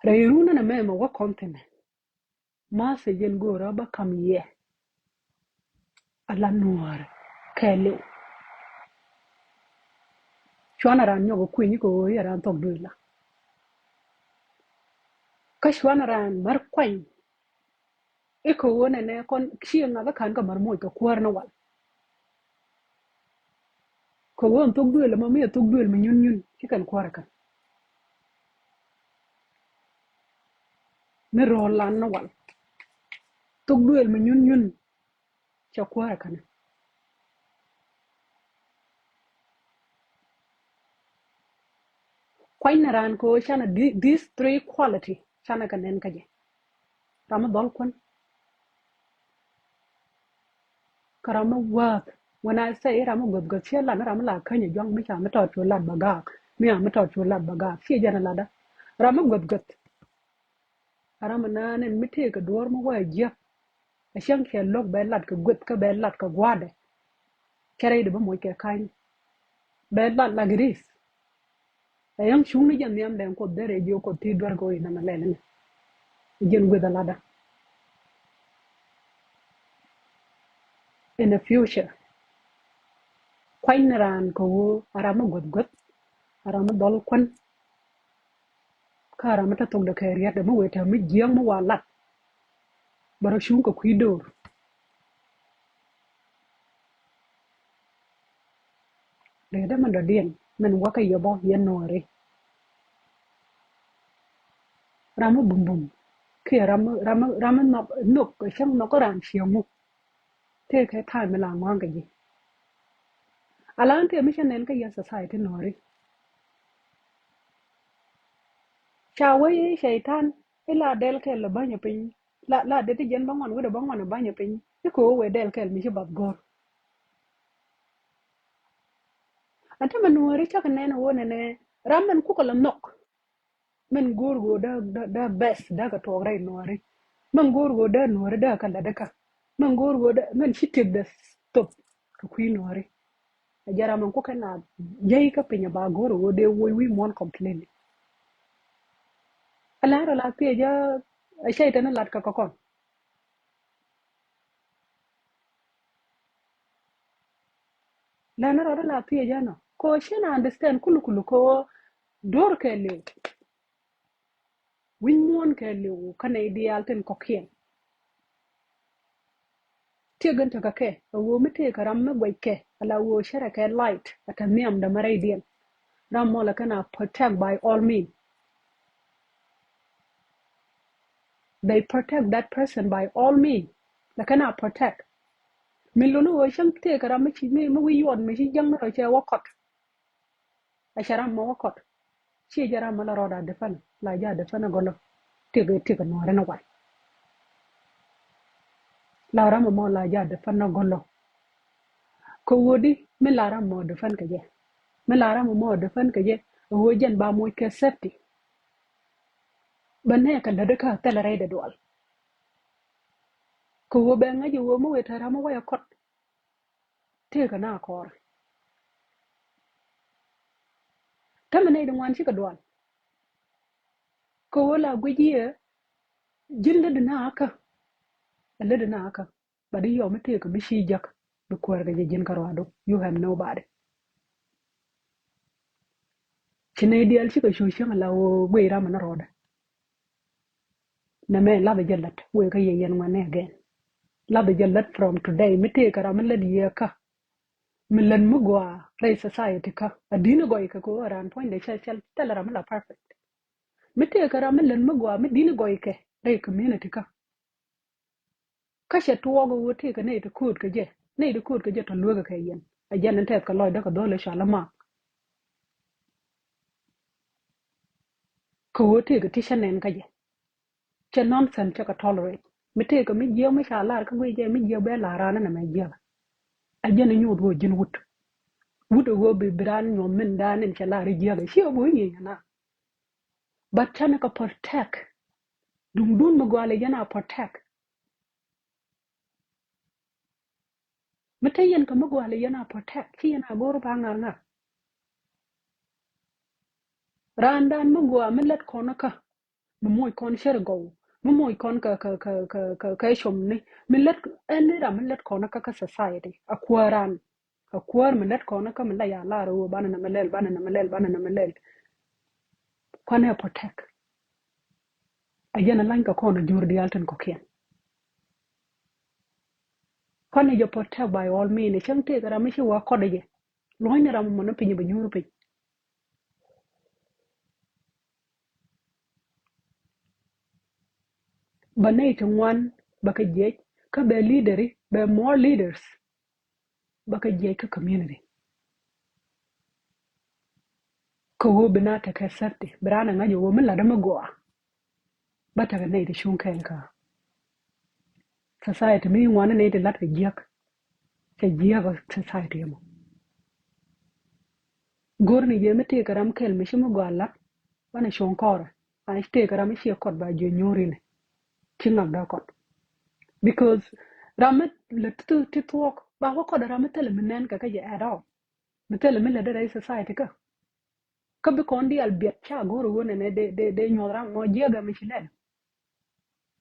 Rɛy run ɛn ɛmɛ ma wä kɔn thi̱n ɛ. Ma̱a̱ thɛ jɛn go̱o̱rä bä ka̱m yɛ. Ala Nuäär kɛɛliw. Cuanɛ raan nyɔk ɛ kueny i̱ kɛ ɣöö yɛ raan thok duëël la. Kä cuanɛ raan mär kuany i̱ kɛ ɣöö nɛnɛ kɔn ci ŋa̱th ɛ ka̱n kɛ mär moc kɛ kuäär ni wal. Kɛ ɣöö ɛn thok duëël ɛmɔ mi ɛ thok duëël mi nyun nyun ci kɛn kuäärä kɛn. Mi ro̱o̱l lan ni wal. Thok duëël mi nyun nyun cɛ kuäärä kɛn. Kuany ni raan kɛ ɣöö canɛ thi-, these three quality canɛ kɛ nɛn kä jɛ. Ram mi dhɔl kuän. Kä ram mi wäth. When I say ram mi guäth guäth ciɛ lat ni ram mi la käny ɛ juaŋ mi ca mi tɔt cu lat bä gaak. Mi a mi tɔt cu lat bä gaak. Ciɛ jɛn ɛ latdä. Ram mi guäth guäth. Ram mi naan ɛn mi tëëk kɛ duɔ̱ɔ̱r mi wä ɛ jiäk. Ɛ cäŋ cɛ lo̱k bɛ lat kɛ guäth kä bɛ lat kɛ gua̱a̱dɛ. Cɛ rɛy di bä moc kɛ ka̱ny. Bɛ lat la Giriis. Ɛ yäŋ cuŋni jɛ nhiam dɛŋ Kuoth derɛ jiök Kuoth ti duer kɛ ɣöö inɛ mɛ lɛl inɛ. Ɛ jiɛn gueth alatdä. In the future. Kuany ni raan kɛ ɣöö a ram mi guäth guäth, a ram mi dhɔl kuän. Kä a ram mi te thokdɛ kɛ riɛtdɛ mi wëë te mi jiääk mi wa lat. Bɛ rɔ cuŋ kɛ kui̱ do̱r. Riɛtdä min dɔ̱diɛn min wakä yɛ bä yɛ Nuääri. Ram mi bumbum kiɛ ram mi, ram mi, ram mi nhɔk, nhɔk cäŋ nhɔk raan cieŋ ŋu. Tëëkɛ time mi la ŋua̱a̱ŋ kɛ ji̱. Ala ɣän tëë mi cä nɛn kä yɛ society Nuääri. Ca wee i̱ cɛy-tan i̱ la dɛl kɛl lɛ bänyɛ piny. La, la det ti jɛn bä ŋuan wi̱dɛ bä ŋuan ɛ bänyɛ piny. I̱ kɛ wee dɛl kɛl mi ci bath go̱r. Ɛn tämɛ Nuääri cakɛ nɛn ɛ wee nɛnɛ ram min kukɛ lɛ nhɔk. Min go̱o̱r ɣöö dee, dee, dee best dee kɛ tuɔɔk rɛy Nuääri. Min go̱o̱r ɣöö dee Nuääri dee kɛ lätdä kä. Min go̱o̱r ɣöö dee, min ci tiekdɛ thop kɛ kui̱ Nuääri. Ɛ jɛ ram min kukɛ na jɛy kä piny ɛ ba go̱o̱r ɣöö dee woc wi̱i̱ muɔ̱ɔ̱n completely. Ɛ la̱r ɛ la thiec ɛ cɛy-tan ɛ lat kɛ kɛ kɔn. Lɛn rɔɔdɛ la thiec ɛnɔ kɛ ɣöö cɛn understand kulu kulu kɛ ɣöö do̱r kɛɛliw. Wi̱c muɔ̱ɔ̱n kɛɛliw kä nɛy diaal tin kɔ̱kiɛn. Tiek gän tekɛ kɛ ɛ ɣöö mi tëëkɛ ram mi guɛckɛ ala ɣöö cärɛ kɛ light ɛ te nhiamdɛ mi rɛydiɛn. Ram mɔ lɛ kɛn a protect by all means. They protect that person by all means. Lɛ kɛn a protect. Mi luni ɣöö cäŋ tëëkɛ ram mi ci mi, mi wi̱i̱ yuɔt mi ci jäŋ ni rɔ cɛ wä kɔt. A cɛ ram mɔ wä kɔt. Ciɛ jɛ ram mɔ la rɔɔd a defend, la jɛ a defend a gɔlɔ. Tiek, tiek Nuääri ni wal. La ram mɔ la jɛ a defend a gɔlɔ. Kɛ ɣöö di mi la ram mɔ defend kɛ jɛ. Mi la ram mɔ defend kɛ jɛ. Ɣöö jɛn ba moc kɛ safety. Bɛ nɛ kɛ lätdä kä thilɛ rɛydɛ dual. Kɛ ɣöö bɛ ŋäc ɛ ɣöö mi wëë te ram mi wä yɛ kɔt. Tëëkɛ na kɔɔr. Tämɛ nɛy di ŋuan cikɛ dual. Kɛ ɣöö la guic yɛ ji̱n lätdi na akä. Ɛ lätdi na akä. But i̱ yɔm mi tëëkɛ mi ci jäk bi kuäär kɛ jɛ ji̱n kä ruaadu. You have nobody. Ci nɛy diaal cikɛ cu cieŋ ala ɣöö guic ram mi ni rɔɔdɛ. Nɛ mɛ lath jɛ lät wëë kä yɛ yɛn ŋuan ni again. Lath jɛ lät from today mi tëëkɛ ram mi lät yɛ kä. Mi lät mi gɔaa rɛy society kä a di̱n gɔy kɛ kɛ ɣöö raan puɔ̱nydɛ cɛ cɛ thilɛ ram mi la perfect. Mi tëëkɛ ram mi lät mi gɔaa mi di̱n gɔy kɛ rɛy community kä. Kä cɛ tuɔɔk ɣöö tëëkɛ nɛy ti ko̱o̱t kɛ jɛ, nɛy ti ko̱o̱t kɛ jɛ tɔ lueekä kɛ yɛn. A jɛn in tɛth kɛ lɔcdä kɛ dho̱l i̱ cɔal i̱ mak. Kɛ ɣöö tëëkɛ ti cä nɛn kä jɛ. Cɛ nonsense cä kɛ tolerate. Mi tëëkɛ mi jiääk mi ca lar kä guic jɛ mi jiääk bɛ lar raan in ɛmɛ jiääk. A jɛn in nyuuth ɣöö ji̱n wut. Wut ɛ ɣöö bi, bi raan nyuɔ̱th min daan in cɛ lar i̱ jiääk ɛ ci ɣöö bi wä nyieny ɛna. But canɛ kɛ protect. Duŋdun mi gɔaa lɛ yɛn a protect. Mi te yɛn kɛ mi gɔaa lɛ yɛn a protect ci yɛn a go̱o̱r ba ŋa̱r ŋa̱r. Raandan mi gɔaa mi lät kɔn kä mi moc kɔn cär gɔw mi moc kɔn kɛ kɛ kɛ kɛ kɛ comni mi lät ɛn ni ram mi lät kɔn kä kä society a kuääran. Kɛ kuäär mi lät kɔn kä mi la ya lar ɣöö banɛ nɛ mi lɛl, banɛ nɛ mi lɛl, banɛ nɛ mi lɛl. Kuanɛ protect. A yɛn a lany kɛ kɔn a jur diaal tin kɔkiɛn. Kuanɛ jɛ protect by all means. Cäŋ tëëk ram mi ci wä kɔt jɛ. Luɔ̱ny ni ram mɔ ni piny bɛ nyuur piny. Bɛ nɛy ti ŋuan bɛ kɛ jiɛc kä bɛ leaderi bɛ more leaders. Bä kä jiɛc kä community. Kä ɣöö bi na tekɛ safety bi raan a ŋa̱c ɣöö mi lat mi gɔaa. Bä tekɛ nɛy ti cuŋ kɛɛl kä society mi ŋuan ni nɛy ti lat kɛ jiäk. Cɛ jiäk ɔ society ɛmɔ. Go̱r ni jɛ mi tëëkɛ ram kɛl mi ci mi gɔaa lat banɛ cuŋ kɔrɛ. Banɛ tëëkɛ ram mi ciɛ kɔt ba jiɛ nyuur inɛ. Ci ŋak dä kɔt. Because ram mi lät ti thuɔk ba wä kɔt ram mi thilɛ mi nɛn kɛ kä jɛ at all. Mi thilɛ mi lät dee rɛy society kä. Kä bi kɔn diaal biɛt ca go̱r ɣöö nɛnɛ dee dee dee nyuɔth ram mɔ jiɛk ɛ mi ci lɛl.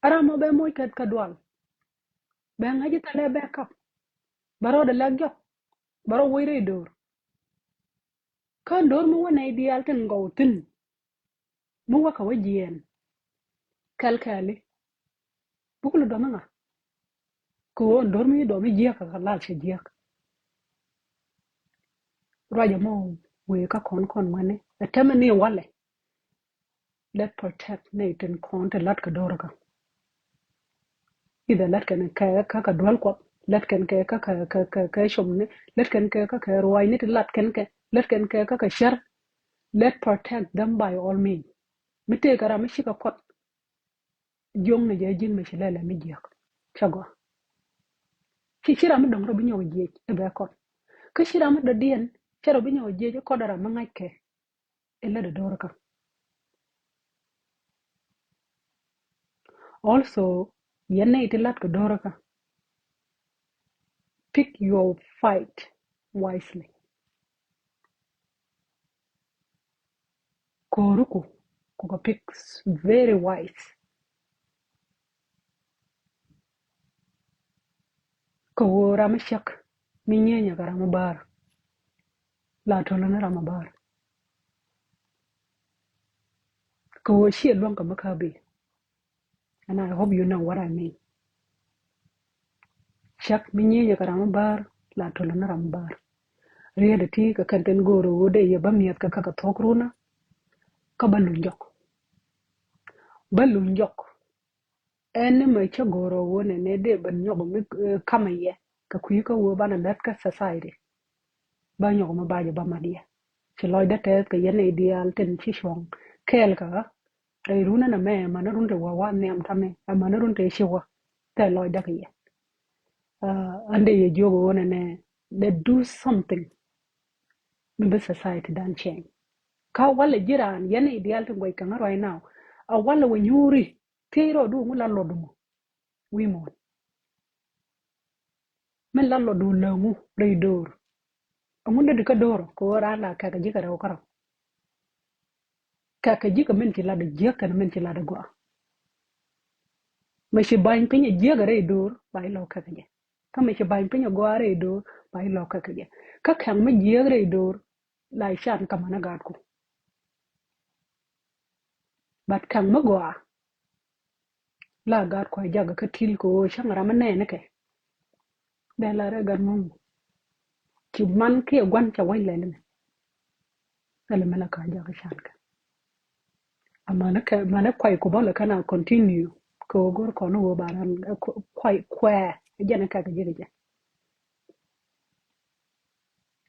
Ram mɔ bɛ moc kɛ kɛ dual. Bɛ ŋa̱c i̱ thilɛ bɛ kap. Bɛ rɔɔdɛ lɛk jɔk. Bɛ rɔ woc rɛy do̱r. Kä do̱r mi wä nɛy diaal tin gɔw thi̱n. Mi wä kɛ wä jiɛɛn kɛl kɛɛli. Buk lu dɔmi ŋa. Kɛ ɣöö do̱r mi dɔmi jiäk kɛ kɛ lal cɛ jiäk. Ruacɛ mɔ wëë kä kɔn kɔn ŋuɛni ɛ tɛmɛ ni walɛ. Lɛ protect ni tin kɔn ti lat kɛ do̱r kä. Idhɛ lät kɛn kɛ kä kɛ duel kuɔth, lät kɛn kɛ kä kɛ kɛ kɛ kɛ com ni, lät kɛn kɛ kä kɛ ruac ni ti lat kɛn kɛ, lät kɛn kɛ kä kɛ cär. Let protect them by all means. Mi tëëkɛ ram mi cikɛ kɔt. Jiökni jɛ ji̱n mi ci lɛlɛ mi jiäk. Cä gɔaa. Ci ci ram mi dɔ̱ŋ rɔ bi nyɔk jiɛc i̱ bɛ kɔt. Kä ci ram mi dɔ̱diɛn cä rɔ bi nyɔk jiɛc i̱ kɔt ram mi ŋa̱ckɛ. Ilä dee do̱r kä. Also, yɛn nɛy ti lat kɛ do̱r kä. Pick your fight wisely. Ko̱ruku ku kɛ pick very wise. Kɛ ɣöö ram mi cäk mi nyieenyɛ kɛ ram mi bäär. La tölä ni ram mi bäär. Kɛ ɣöö ciɛ luäŋ kɛ mi kä bi. And I hope you know what I mean. Cäk mi nyieenyɛ kɛ ram mi bäär la tölä ni ram mi bäär. Riet ti kɛ kɛn tin go̱o̱r ɣöö dee yɛ bä mi̱eth kɛ kä kɛ thuɔ̱k runä. Kä bä luny jɔk. Bä luny jɔk. Ɛn ni mɛ cä go̱o̱r ɣöö nɛ nɛ dee bä nyɔk mi kamɛ yɛ kɛ kui̱ kä ɣöö banɛ lät kä society. Bä nyɔk mi bacɛ bä mat yɛ. Ci lɔcdä tɛth kɛ yɛn nɛy diaal tin ci cuɔ̱ŋ kɛɛl kɛ ɣä. Rɛy run ɛn ɛmɛ ɛmɛn run te wä wä nhiam tamɛ ɛmɛn run te ci wä. Thɛ lɔcdä kɛ yɛ. Ɛn dee yɛ jiök ɣöö nɛ nɛ let do something. Mi bi society dan change. Ka walɛ ji̱ raan yɛn nɛy diaal tin guɛc kɛ ɣä right now. A walɛ wä nyuuri. Thiec rɔɔdu ŋu la luɔt mɔ. Wi̱i̱ muɔ̱ɔ̱n. Min la lɔt du läŋu rɛy döör. Ɛŋu dee di kä döör kɛ ɣöö raan la kɛkɛ ji̱ kɛ rɛw kärɔ̱. Kɛkɛ ji̱ kɛ min ci lat di jiäk kɛn min ci lat di gɔaa. Mi ci ba̱ny piny ɛ jiäk rɛy döör ba ilɔk kɛkɛ jɛ. Kä mi ci ba̱ny piny ɛ gɔaa rɛy döör ba ilɔk kɛkɛ jɛ. Kä kɛŋ mi jiäk rɛy döör la ican kamä ni gaatku. But kɛŋ mi gɔaa la gaat kua̱ jakä kä ti̱l kɛ ɣöö cäŋ ram mi nɛɛni kɛ. Dee la rɛ gat ŋuŋ. Ci man kiɛ gua̱n ca wec lɛli mi. Lɛli mi la ka jakä can kɛ. Amäni kɛ mäni kuay ku bä lɛ kɛn a continue kɛ ɣöö go̱r kɔn ɣöö ba ran kuay kuɛ jɛn kɛ kɛ ji̱ kɛ jɛ.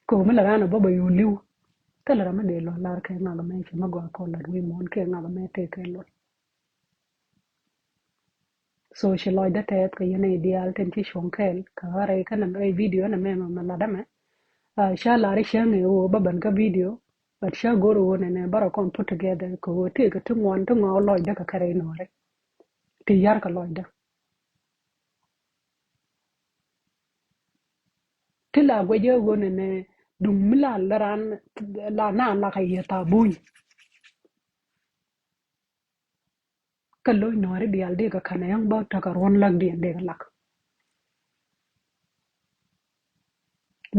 Kɛ ɣöö mi la ran a bä bä yo̱o̱ li̱w. Thilɛ ram mi dee luɔ̱th lar kɛ ŋak mɛ ci mi gɔaa kɔn lat wi̱i̱ muɔ̱ɔ̱n kɛ ŋak mɛ tëë kɛ luɔ̱th. So ci lɔcdä tɛth kɛ yɛn i̱ diaal tin ci cuɔ̱ŋ kɛɛl kɛ ɣä rɛy kä nɛmɛ rɛy video nɛmɛ mɛ latdä mɛ. Ca lar i̱ cäŋ i̱ ɣöö bä ben kä video, but ca go̱r ɣöö nɛnɛ bä rɔ kɔn put together kɛ ɣöö tëëkɛ ti ŋuan ti ŋɔak lɔcdä kɛ kärɛ i̱ nuɔ̱ɔ̱ri. Ti ya̱r kɛ lɔcdä. Ti la guɛcä ɣöö nɛnɛ duŋ mi la lɛ ran la naan lak a yieth a buny. Kä lo̱c nuɔ̱ɔ̱ri diaal dee kɛ ka̱n ɛŋ bä tekɛ ruɔ̱n lak diɛn dee kɛ lak.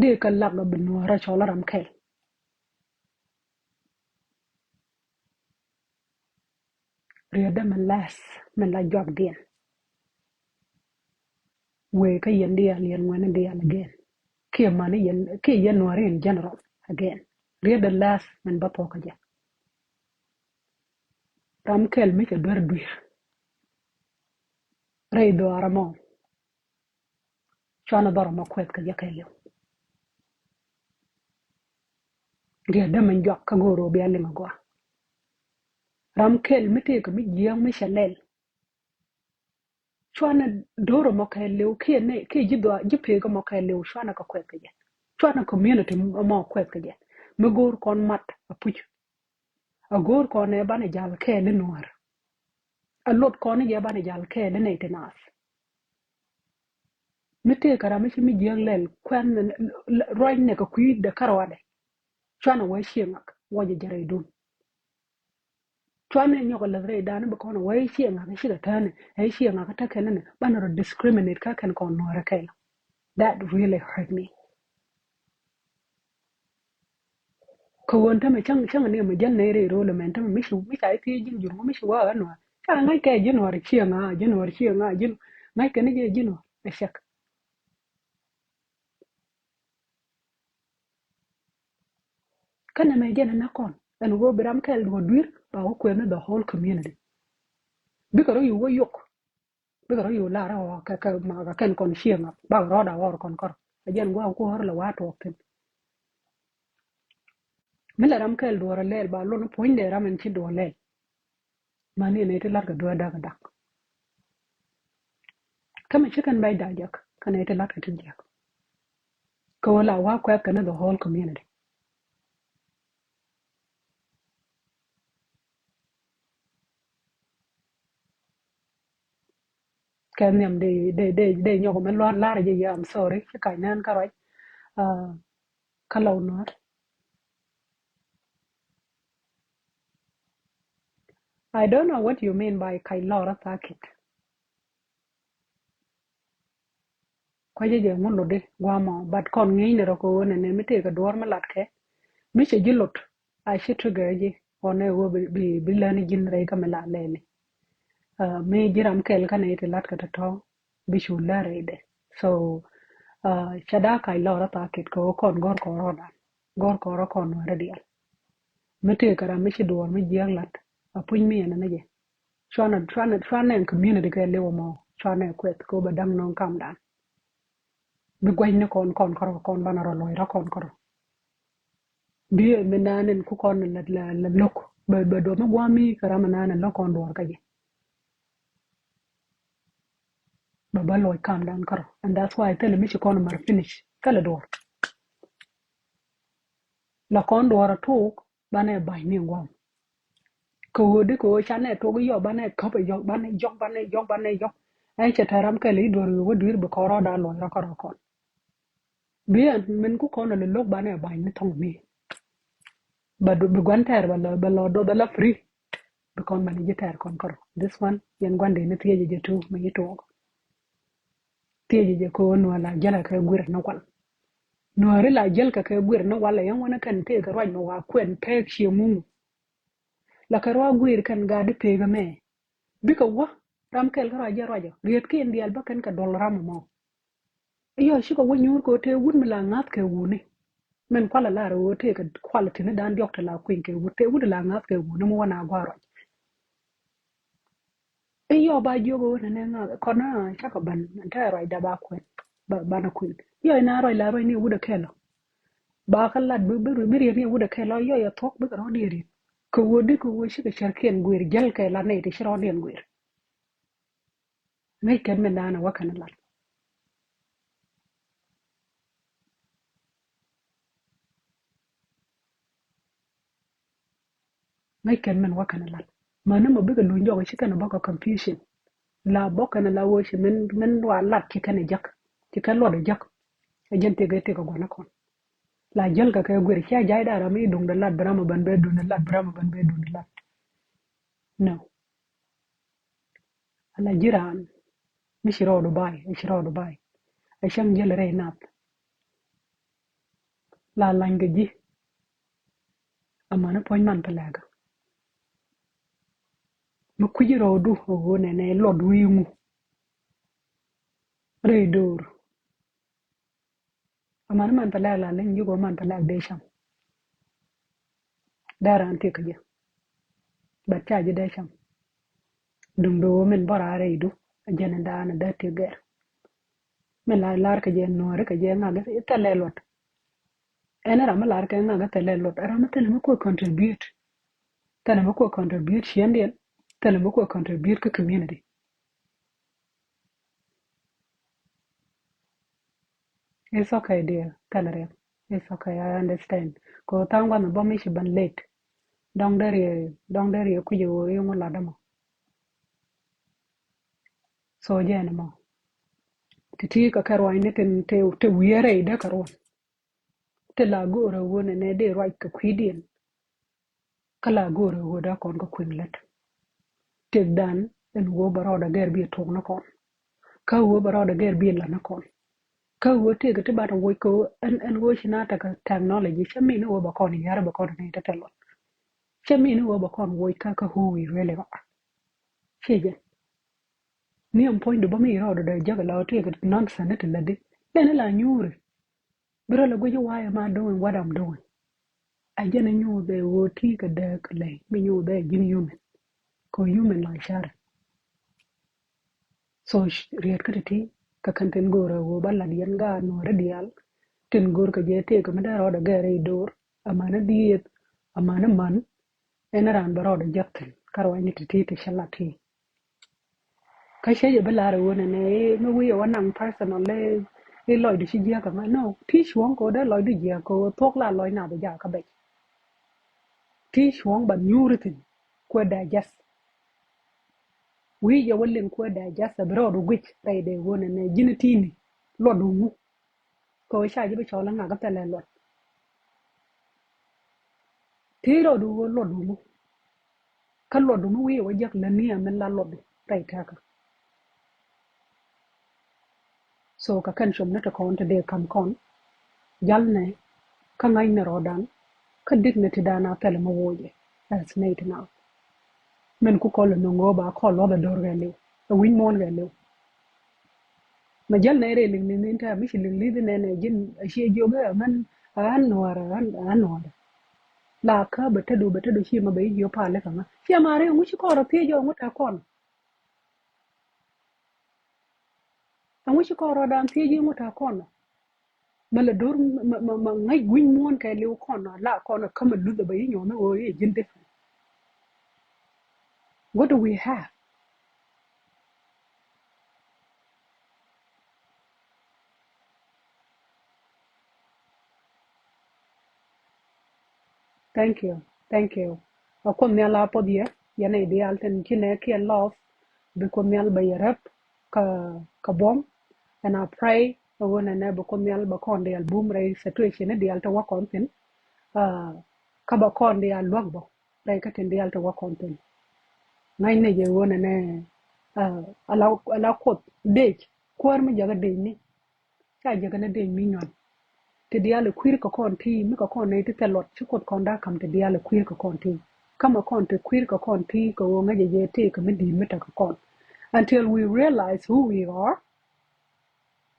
Dee kɛ lak a bi nuɔ̱ɔ̱rä cɔl a ram kɛl. Rietdä mi lɛth mi la juakdiɛn. Wëë kä yɛn diaal yɛn ŋuɛni diaal again. Kiɛ mani yɛn kiɛ yɛn nuɔ̱ɔ̱ri in general again. Rietdä lɛth min bä thuɔ̱kä jɛ. Ram kɛl mi cɛ duer dui̱r. Rɛy dhɔaarä mɔ. Cuanɛ dhɔrɔ ma kuɛth kɛ jɛ kɛɛliw. Rietdä mi juak kä go̱o̱r ɣöö bia liŋ agɔaa. Ram kɛl mi tëëkɛ mi jiääk mi cɛ lɛl. Cuanɛ do̱rɛ mɔ kɛɛliw kiɛ ni kiɛ ji̱ dhɔaar ji̱ peekä mɔ kɛɛliw cuanɛ kɛ kuɛth kɛ jɛ. Cuanɛ community mɔ kuɛth kɛ jɛ. Mi go̱o̱r kɔn mat a puc. A go̱o̱r kɔn ɛ banɛ jal kɛɛl i̱ nuäär. A lot kɔn i̱ jɛ banɛ jal kɛɛl i̱ nɛy ti naath. Mi tëëkɛ ram mi ci mi jiääk lɛl kuɛn ruacnɛ kɛ kui̱dɛ kärɔadɛ. Cuanɛ wee cieŋ ŋak wä jɛ jɛ rɛydun. Cuanɛ nyɔk a läth rɛy da̱a̱n bi kɔn a wee cieŋ ŋak cikɛ tääni ɛ cieŋ ŋak kä tekɛn ni banɛ rɔ discriminate kä kɛn kɔn nuäärä kɛɛl. That really hurt me. Kä ɣöö tämɛ cäŋ cäŋ ni mɛ jäl nɛy rɛy ro̱o̱l ɛmɛn tämɛ mi ci mi ca i̱ thiec ji̱n jur ŋu mi ci wä ɣä nuäär. Ca ŋa̱c kɛ ji̱n nuäär cieŋ ŋa ji̱n nuäär cieŋ ŋa ji̱n ŋa̱c kɛ ni jɛ ji̱n nuäär ɛ cɛk. Kä nɛmɛ jɛn ɛ näk kɔn ɛn ɣöö bi ram kɛl duɔ̱ɔ̱r dui̱r ba wä kuɛth ni the whole community. Bikɛ rɔ yo̱o̱ wä yok. Bikɛ rɔ yo̱o̱ lar ɛ ɣɔɔ kɛ kɛ makä kɛn kɔn cieŋ ŋak bakɛ rɔɔd a ɣɔr kɔn kɔr. Ɛ jɛn gua̱a̱k kuɔ̱ɔ̱r lɛ wa̱a̱ tuɔɔk thi̱n. Mi lɛ ram kɛl duɔ̱ɔ̱r ɛ lɛl ba lon puɔ̱nydɛ ram ɛn ci duɔ̱ɔ̱r lɛl. Mani nɛy ti la̱t kɛ dueer da̱k kɛ da̱k. Kä mi ci kɛn bɛc da̱k jek kä nɛy ti la̱t kɛ ti jiäk. Kä wä la wa̱a̱ kuɛth kɛn ni the whole community. Kɛ nhiam dee dee dee dee nyɔk mi lua̱r la̱r jɛ yɛ, I'm sorry, ci kac nɛn kä ruac. Kä lɔw nuɔ̱ɔ̱r. I don't know what you mean by kac lɔrä thakit. Kuecä jɛ ŋun lotdi guamɔ, but kɔn ŋi̱i̱cni rɔ kɛ ɣöö nɛnɛ mi tëëkɛ duɔ̱ɔ̱r mi latkɛ mi cɛ ji̱ lot. A ci trigger ji̱ ɣɔn ɛ ɣöö bi bi bi läni ji̱n rɛy kä mi la lɛni. Mi ji̱ ram kɛl kä nɛy ti latkɛ tɔ̱tɔ̱ bi cu lär rɛydɛ. So ca da̱a̱ kac lɔrä thakit kɛ ɣöö kɔn gɔ̱r kɔn rɔ̱dan gɔ̱r kɔn rɔ kɔn nuäärä diaal. Mi tëëkɛ ram mi ci duɔ̱ɔ̱r mi jiääk lat a puc mi ɛn ni jɛ. Cuanɛ cuanɛ cuanɛ ɛn community kɛ liw ɛmɔ cuanɛ kuɛth kɛ ɣöö bɛ da̱ŋ nöŋ kamdan. Bi gua̱cni kɔn kɔn kärɔ kɔn banɛ rɔ luɔc rɔ kɔn kärɔ. Bi mi naan in ku kɔn la la la lo̱k bɛ bɛ duɔ̱p mi gua̱a̱mi kɛ ram mi naan in lo̱k kɔn duɔ̱ɔ̱r kä jɛ. Bɛ bä luɔc kamdan kärɔ and that's why thilɛ mi ci kɔn mär finish thilɛ duɔ̱ɔ̱r. La kɔn duɔ̱ɔ̱r a tuk banɛ ba̱ny ni guam. Kɛ ɣöö di kɛ ɣöö canɛ tok i̱ yɔk banɛ käp i̱ yɔk banɛ yɔk banɛ yɔk banɛ yɔk. Ɛn cɛ tɛ̈ ram kɛl i̱ duɔ̱r i̱ wä dui̱r bi kɔn rɔɔda luɔ̱c rɔ kärɔ kɔn. Bi ɛn min ku kɔn a lolok banɛ ba̱ny ni thɔŋ mi. But bi gua̱n tɛɛr ba lɔ, ba lɔ doth ala free. Bi kɔn mani ji̱ tɛɛr kɔn kɔr. This one, yɛn gua̱n dee ni thiecɛ jɛ tu mi yi tuɔɔk. Thiecɛ jɛ ko nuɔ̱ɔ̱r la jäl kɛ guir ni wal. Nuɔ̱ɔ̱ri la jäl kɛ kɛ guir ni wal, yɛn wanɛ kɛn tëë kɛ ruac mi wa kuɛn pɛɛk cie ŋuŋ. La kɛ ruac guir kɛn gaat di pek ɛmɛ. Bikɛ wä ram kɛl kä ruac jɛ ruacɔ. Riet kiɛn diaal bä kɛn kɛ duɔl ram ɛmɔ. Iyɔ cikɛ wä nyuur kɛ tëë wut mi la ŋa̱th kɛ wuni. Min kual a lar ɣöö tëë kɛ kual tini dan diɔk ti la kuiny kɛ wut, tëë wut la ŋa̱th kɛ wuni mi wä na gua̱a̱r ruac. Iyɔ ba jiök ɣöö nɛnɛ ŋa̱th kɔn a cakɛ ban tɛ ruac da ba kuɛn, ba, banɛ kuiny. Iyɔ ina ruac la ruac ni wut a kɛl ɔ. Ba kä lat bi, bi, bi riet ni wut a kɛl ɔ, iyɔ yɛ thuɔ̱k bikɛ rɔ̱ ni riet. Kɛ ɣöö di kɛ ɣöö cikɛ cärkiɛn guir jäl kɛ lat nɛy ti ci rɔ̱ ni ɛn guir. Ŋäc kɛn min daanɛ wä kɛn lat. Ŋäc kɛn min wä kɛn lat. Mäni mɔ bikɛ luny jɔk ci kɛn bä kɛ confusion. La bä kɛn la wä ci min, min wa lat ci kɛn jek. Ci kɛn luɔt jek. Ɛ jɛn tëk ɛ tëk ɛ gua̱n kɔn. La jäl kɛ kɛ guir cia jay da ram i̱ duŋdɛ lat bi ram ɛ bän bɛ duŋdɛ lat bi ram ɛ bän bɛ duŋdɛ lat. No. Ala ji̱ raan mi ci rɔɔdu ba̱a̱y, ɛ ci rɔɔdu ba̱a̱y. Ɛ cäŋ jäl rɛy nath. La lany kɛ ji̱. Amäni puɔ̱ny man pɛ lɛkä. Mi kui̱ci rɔɔdu ɛ ɣöö nɛnɛ luɔt wi̱i̱ ŋu. Rɛy do̱r. Amäni man pɛ lɛk la leny ji̱ kɔ man pɛ lɛk dee cam. Dee raan tiek kɛ jɛ. But ca ji̱ dee cam. Duŋ do̱o̱ min bɔra rɛydu a jɛn in daanɛ dee tiek gɛr. Min la lar kɛ jɛ nuɔ̱ɔ̱ri kɛ jɛ ŋak i̱ thɛlɛ luɔt. Ɛn ram mi lar kɛ ŋak i̱ thɛlɛ luɔt ɛ ram mi thilɛ mi kuɛ contribute. Thilɛ mi kuɛ contribute ciëndiɛn. Thilɛ mi kuɛ contribute kä community. It's okay, dear. Thilɛ riɛk. It's okay, I understand. Kɛ tha̱a̱ŋ gua̱n bä mi ci ban late. Dɔ̱ŋ dee riɛ, dɔ̱ŋ dee riɛ kui̱c ɛ ɣöö i̱ ŋu lat dämɔ. So jɛn ɛmɔ. Ti ti kɛ kɛ ruanyni tin te, te wiee rɛy dee kɛ ruɔ̱n. Te la go̱o̱rɛ ɣöö nɛnɛ dee ruac kɛ kui̱diɛn. Kä la go̱o̱rɛ ɣöö dee kɔn kä kui̱n lät. Tëkdan ɛn ɣöö bɛ rɔɔdɛ gɛr bi tuɔk ni kɔn. Kä ɣöö bɛ rɔɔdɛ gɛr bi la̱t ni kɔn. Kä ɣöö tëëkɛ ti banɛ woc kɛ ɣöö ɛn, ɛn ɣöö ci na tekɛ technology cä min ni ɣöö bɛ kɔn yär bɛ kɔn ni te te luɔt. Cä min ni ɣöö bɛ kɔn woc kä kä who we really are. Ciɛ jɛn. Ni ɛn puɔ̱nydu bä mi rɔɔdɛ dee jäk la ɣöö tëëkɛ nonsense ni ti lätdi. Lɛn ni la nyuuri. Bi rɔ lɛ guic i̱ why am I doing what I'm doing? A jɛn a nyuuth ɛ ɣöö ti kɛ dääk kɛ lɛy mi nyuuth ɛ ji̱n human. Kɛ human la car. So riet kä ti ti kɛ kɛn tin go̱o̱r ɛ ɣöö ba lat yɛn gaat nuɔ̱ɔ̱ri diaal. Tin go̱o̱r kɛ jɛ tëëk kɛ mi dee rɔɔdɛ gɛɛr i̱ do̱r amäni dhieth amäni män. Ɛn raan bɛ rɔɔdɛ jek thi̱n kä ruacni ti ti ti cä lat ti. Kä cä jɛ bi lar ɛ ɣöö nɛnɛ i̱ mi wi̱i̱ ɛ wä naŋ personal i̱ lɔcdu ci jiäk ɛmɛ. No, ti cuɔ̱ŋ kɛ ɣöö dee lɔcdu jiäk kɛ ɣöö thuɔ̱k la lɔc nath ɛ jakä bɛc. Ti cuɔ̱ŋ ba nyuuri thi̱n kuɛ digest. Wi̱i̱ jɛ wä liŋ kuɛ digest ɛ bi rɔɔdu guic rɛy dee ɣöö nɛnɛ ji̱n ti̱i̱ni luɔtdu ŋu. Kɛ ɣöö ca ji̱ bi cɔl iŋa kä thilɛ luɔt. Ti rɔɔdu ɣöö luɔtdu mi. Kä luɔtdu mi wi̱i̱ wä jek lätni ɛmɛn la luɔtdu rɛy tɛ̈kä. So kɛ kɛn com ni ti kɔn ti dee ka̱m kɔn. Jal nɛ kä ŋa̱cnɛ rɔɔdan kä dignity dan a thilɛ mi woc ɛ as nɛy ti naath. Min ku kɔl ɛ no̱ŋ ɣöö ba kɔl luɔth ɛ do̱r kɛ liw ɛ wi̱ny muɔ̱ɔ̱n kɛ liw. Mɛ jäl nɛ rɛy liŋ li̱th in tɛm mi ci liŋ li̱th in nɛn ɛ ji̱n a ciɛ jiök ɛ mɛn a ɣän nuɔ̱ɔ̱rɛ a ɣän nuɔ̱ɔ̱rɛ. La kä bɛ tetdu bɛ tetdu ci mɛ bɛ jiök pal ikä ŋä ciɛ ma rɛy ŋu ci kɔn rɔ thiec ɔ ŋu tɛ kɔn. Ɛŋu ci kɔn rɔɔdan thiec i̱ ŋu tɛ kɔn ɔ? Mɛ lɛ do̱r mɛ, mɛ, mɛ ŋäc gui̱ny muɔ̱ɔ̱n kɛ liw kɔn ɔ la kɔn ɔ kä mɛ luth ɛ bɛ i̱ nyɔɔn i̱ ɣöö i̱ ji̱n different. What do we have? Thank you. Thank you. A Kuoth Nhial a puɔth yɛ yɛn a idial tin ci nɛ kiɛ love. Bi Kuoth Nhial bɛ yɛ rep kä kä buɔm. And I pray Ɛ ɣöö nɛnɛ bɛ Kuoth Nhial bɛ kɔn diaal bum rɛy situation ni diaal te wä kɔn thi̱n. Kä bɛ kɔn diaal luäk bä rɛy kä tin diaal te wä kɔn thi̱n. Ŋa̱cnɛ jɛ ɣöö nɛnɛ ala Kuoth dec kuäär mi jakä dec ni. Ca jɛ kɛn a dec mi nyuan. Ti diaal ɛ kui̱r kɛ kɔn ti mi kɛ kɔn nɛy ti thil luɔt ci Kuoth kɔn da̱a̱ ka̱m ti diaal ɛ kui̱r kɛ kɔn ti. Ka̱mɛ kɔn ti kui̱r kɛ kɔn ti kɛ ɣöö ŋäcɛ jɛ tëëk kɛ mi di̱i̱t mi tekɛ kɔn. Until we realize who we are.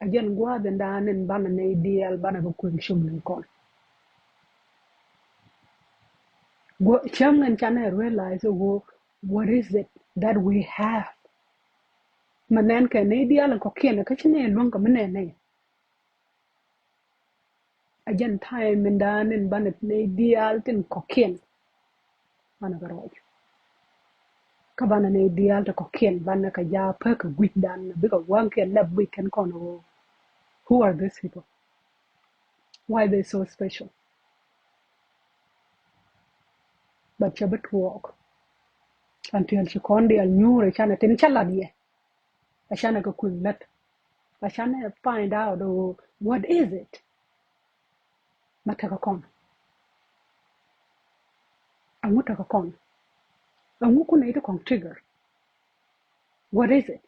A jɛn gua̱a̱th in da̱a̱n in banɛ nɛy diaal banɛ kɛ kui̱r cum ni kɔn. Cäŋ in canɛ realize ɣöö what is it that we have. Mɛ nɛn kɛ nɛy diaal in kɔ̱kiɛn kä ci nɛy luäŋ kɛ mi nɛn nɛy. A jɛn time in da̱a̱n in banɛ nɛy diaal tin kɔ̱kiɛn. Banɛ kɛ rɔɔc. Kä banɛ nɛy diaal ti kɔ̱kiɛn banɛ kɛ ja̱a̱ pek kɛ gui̱c dan bikɛ waŋkiɛn lɛp gui̱c kɛn kɔn ɣöö who are these people? Why they so special? But cɛ bi tuɔɔk. Until ci kɔn diaal nyuur ɛ canɛ tin cä lat yɛ. A canɛ kɛ kui̱ lät. A canɛ find out ɣöö what is it? Ma tekɛ kɔn. Aŋu tekɛ kɔn. Aŋu kunɛ iti kɔn trigger. What is it?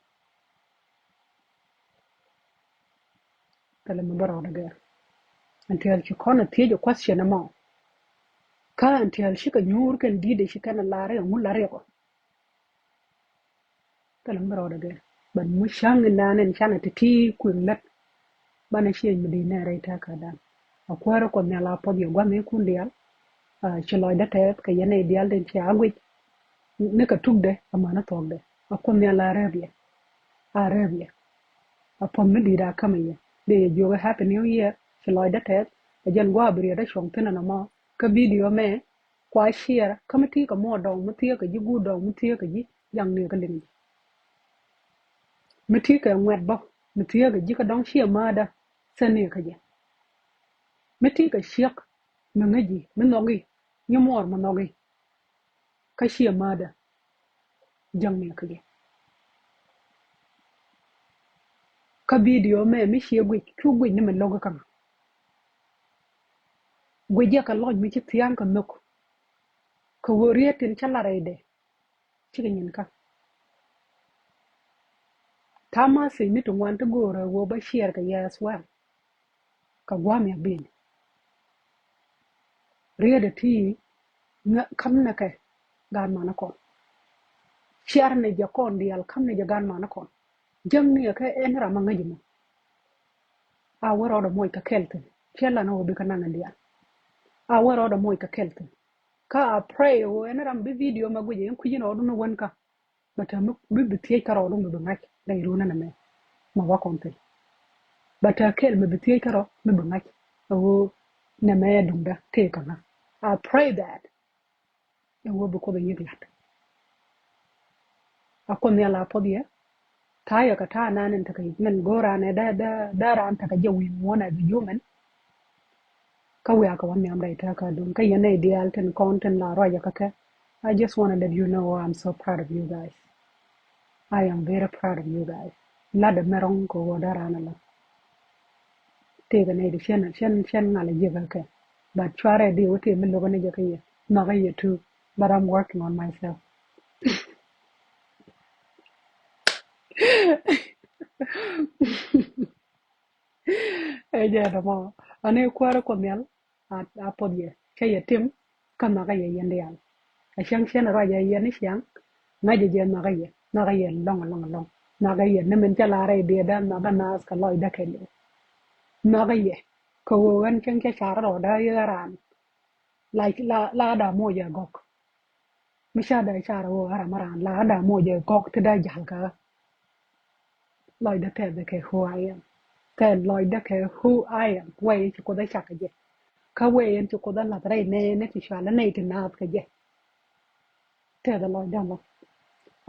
Thilɛ mi bä rɔɔdɛ gɛr. Until ci kɔn a thiec a question ɛmɔ. Kä until cikɛ nyuur kɛn di̱t ɛ ci kɛn a lar i̱ aŋu lar i̱ kɔ. Thilɛ mi bä rɔɔdɛ gɛr. But mi cäŋ in naan in canɛ ti ti kui̱ lät. Banɛ ciec mi di̱t nɛ rɛy tɛ̈kädan. A kuäärä Kuɔth Nhial a puɔth yɛ gua̱th ni kun diaal. Ci lɔcdä tɛth kɛ yɛn nɛy diaal tin ci a guic. Ni kɛ tukdɛ amäni thuɔ̱kdɛ. A Kuoth Nhial a rɛp yɛ. A rɛp yɛ. A puɔth mi di̱t a kämɛ yɛ. Dee yɛ jiök ɛ happy new year. Ci lɔcdä tɛth. Ɛ jɛn gua̱a̱ bi riɛt a cuɔ̱ŋ thi̱n ɛn ɛmɔ. Kä video mɛ kua share kä mi ti̱i̱ kɛ muɔɔr dɔɔŋ mi thieekä ji̱ guut dɔɔŋ mi thieekä ji̱ jaŋ ni kä liŋ ji̱. Mi ti̱i̱ kɛ ŋuɛt bä mi thieekä ji̱ kä dɔ̱ŋ ciɛ määdä thäniä kä jɛ. Mi ti̱i̱ kɛ ciek mi ŋäc ji̱ mi nhɔki nyi muɔɔr mi nhɔki. Kä ciɛ määdä jaŋ ni kä jɛ. Kä video mɛ mi ciɛ guic cu guic ni mi lo̱k kä ŋa. Guic jɛ kɛ lɔc mi ci thia̱a̱ŋ kɛ nhök. Kɛ ɣöö riet tin cä lat rɛydɛ. Cikɛ nyin kä. Ta̱a̱ message ni ti ŋuan ti go̱o̱rä ɣöö bä share kɛ yɛ as well. Kɛ gua̱a̱m ya bin. Riet ɛ ti ŋä kam nɛ kɛ gaan manä kɔn. Share nɛ jɛ kɔn diaal kam nɛ jɛ gaan manä kɔn. Jäŋ ni ɛ kɛ ɛn ram a ŋäc mɔ. A wä rɔɔdɛ moc kɛ kɛl thin. Ciɛ lan ɛ wä bi kɛ naŋ ɛn diaal. A wä rɔɔdɛ moc kɛ kɛl thin. Kä a pray ɣöö ɛn ram bi video mɛ guic in kui̱c in ɣɔdun wän kä. Bɛ tɛ mi bi thiec kärɔɔdun mi bi ŋa̱c rɛy ruun ɛn ɛmɛ. Mɛ wa kɔn thil. Bɛ tɛ kɛl mi bi thiec kärɔɔ mi bi ŋa̱c. Ɣöö nɛmɛ ɛ duŋdä tëë kä ŋa̱. I pray that. Ɛn ɣöö bi Kuoth ɛ yiëk la̱t. A Kuoth Nhial a puɔth yɛ. Ta̱a̱ yɛ kɛ ta̱a̱ naan in tekɛ min go̱o̱r raan ɛ dee dee dee raan tekɛ jɛ wi̱i̱ muɔ̱ɔ̱n as a human. Kä wiaa kɛ wä nhiam rɛy tɛ̈kädun kä yɛn nɛy diaal tin kɔn tin la ruacä kä kɛ. I just wanna let you know I'm so proud of you guys. I am very proud of you guys. Latdä mɛ rɔ̱ŋ kɛ ɣöö dee raan ala. Tëëkɛ nɛy di cɛn cɛn cɛn ŋal a jiäk kä kɛ. But cuarɛ di wä tëë mi lo̱kä ni jɛ kä yɛ nhɔkä yɛ too. But I'm working on myself. Ɛ jɛ dɔmɔ ani kuäärä Kuoth Nhial. A puɔth yɛ cä yɛ tim. Kä nhɔkä yɛ yɛn diaal. A cäŋ cɛn ruacä yɛn ni ciaŋ. Ŋa̱cä jɛ nhɔkä yɛ nhɔkä yɛ lɔŋ lɔŋ lɔŋ. Nhɔkä yɛ ni min cä la̱rä i̱ diɛtdä nhɔkä naath kɛ lɔcdä kɛ liw. Nhɔkä yɛ kɛ ɣöö ɣän cäŋ cä car rɔɔdä i̱ ɣän raan. La la la da moc ɛ gɔk. Mi ca dee car ɣöö ɣän ram raan la da moc ɛ gɔk ti dee ja̱l kä. Lɔcdä tɛth kɛ who I am. Tɛth lɔcdä kɛ who I am. Wee in ci Kuoth ɛ cak kɛ jɛ. Kä wee in ci Kuoth ɛ la̱th rɛy nɛɛni ti cual ɛ nɛy ti naath kɛ jɛ. Tɛth lɔcdä lɔ.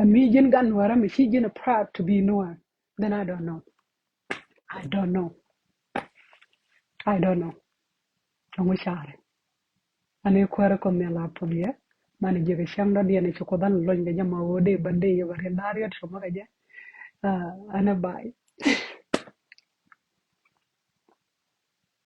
Ɛ mi ji̱n gan Nuäärä mi ci ji̱n ɛ proud to be Nuäär. Then I don't know. I don't know. I don't know. Ɛŋu carɛ. Ani kuäärä Kuoth Nhial a puɔth yɛ. Mani jiäk cäŋ dɔ̱diɛn ci Kuoth an lony kɛ jɛ ma ɣöö dee bän dee yɛ bä riɛn da̱a̱ riɛt cɔmä kɛ jɛ. Ani bay.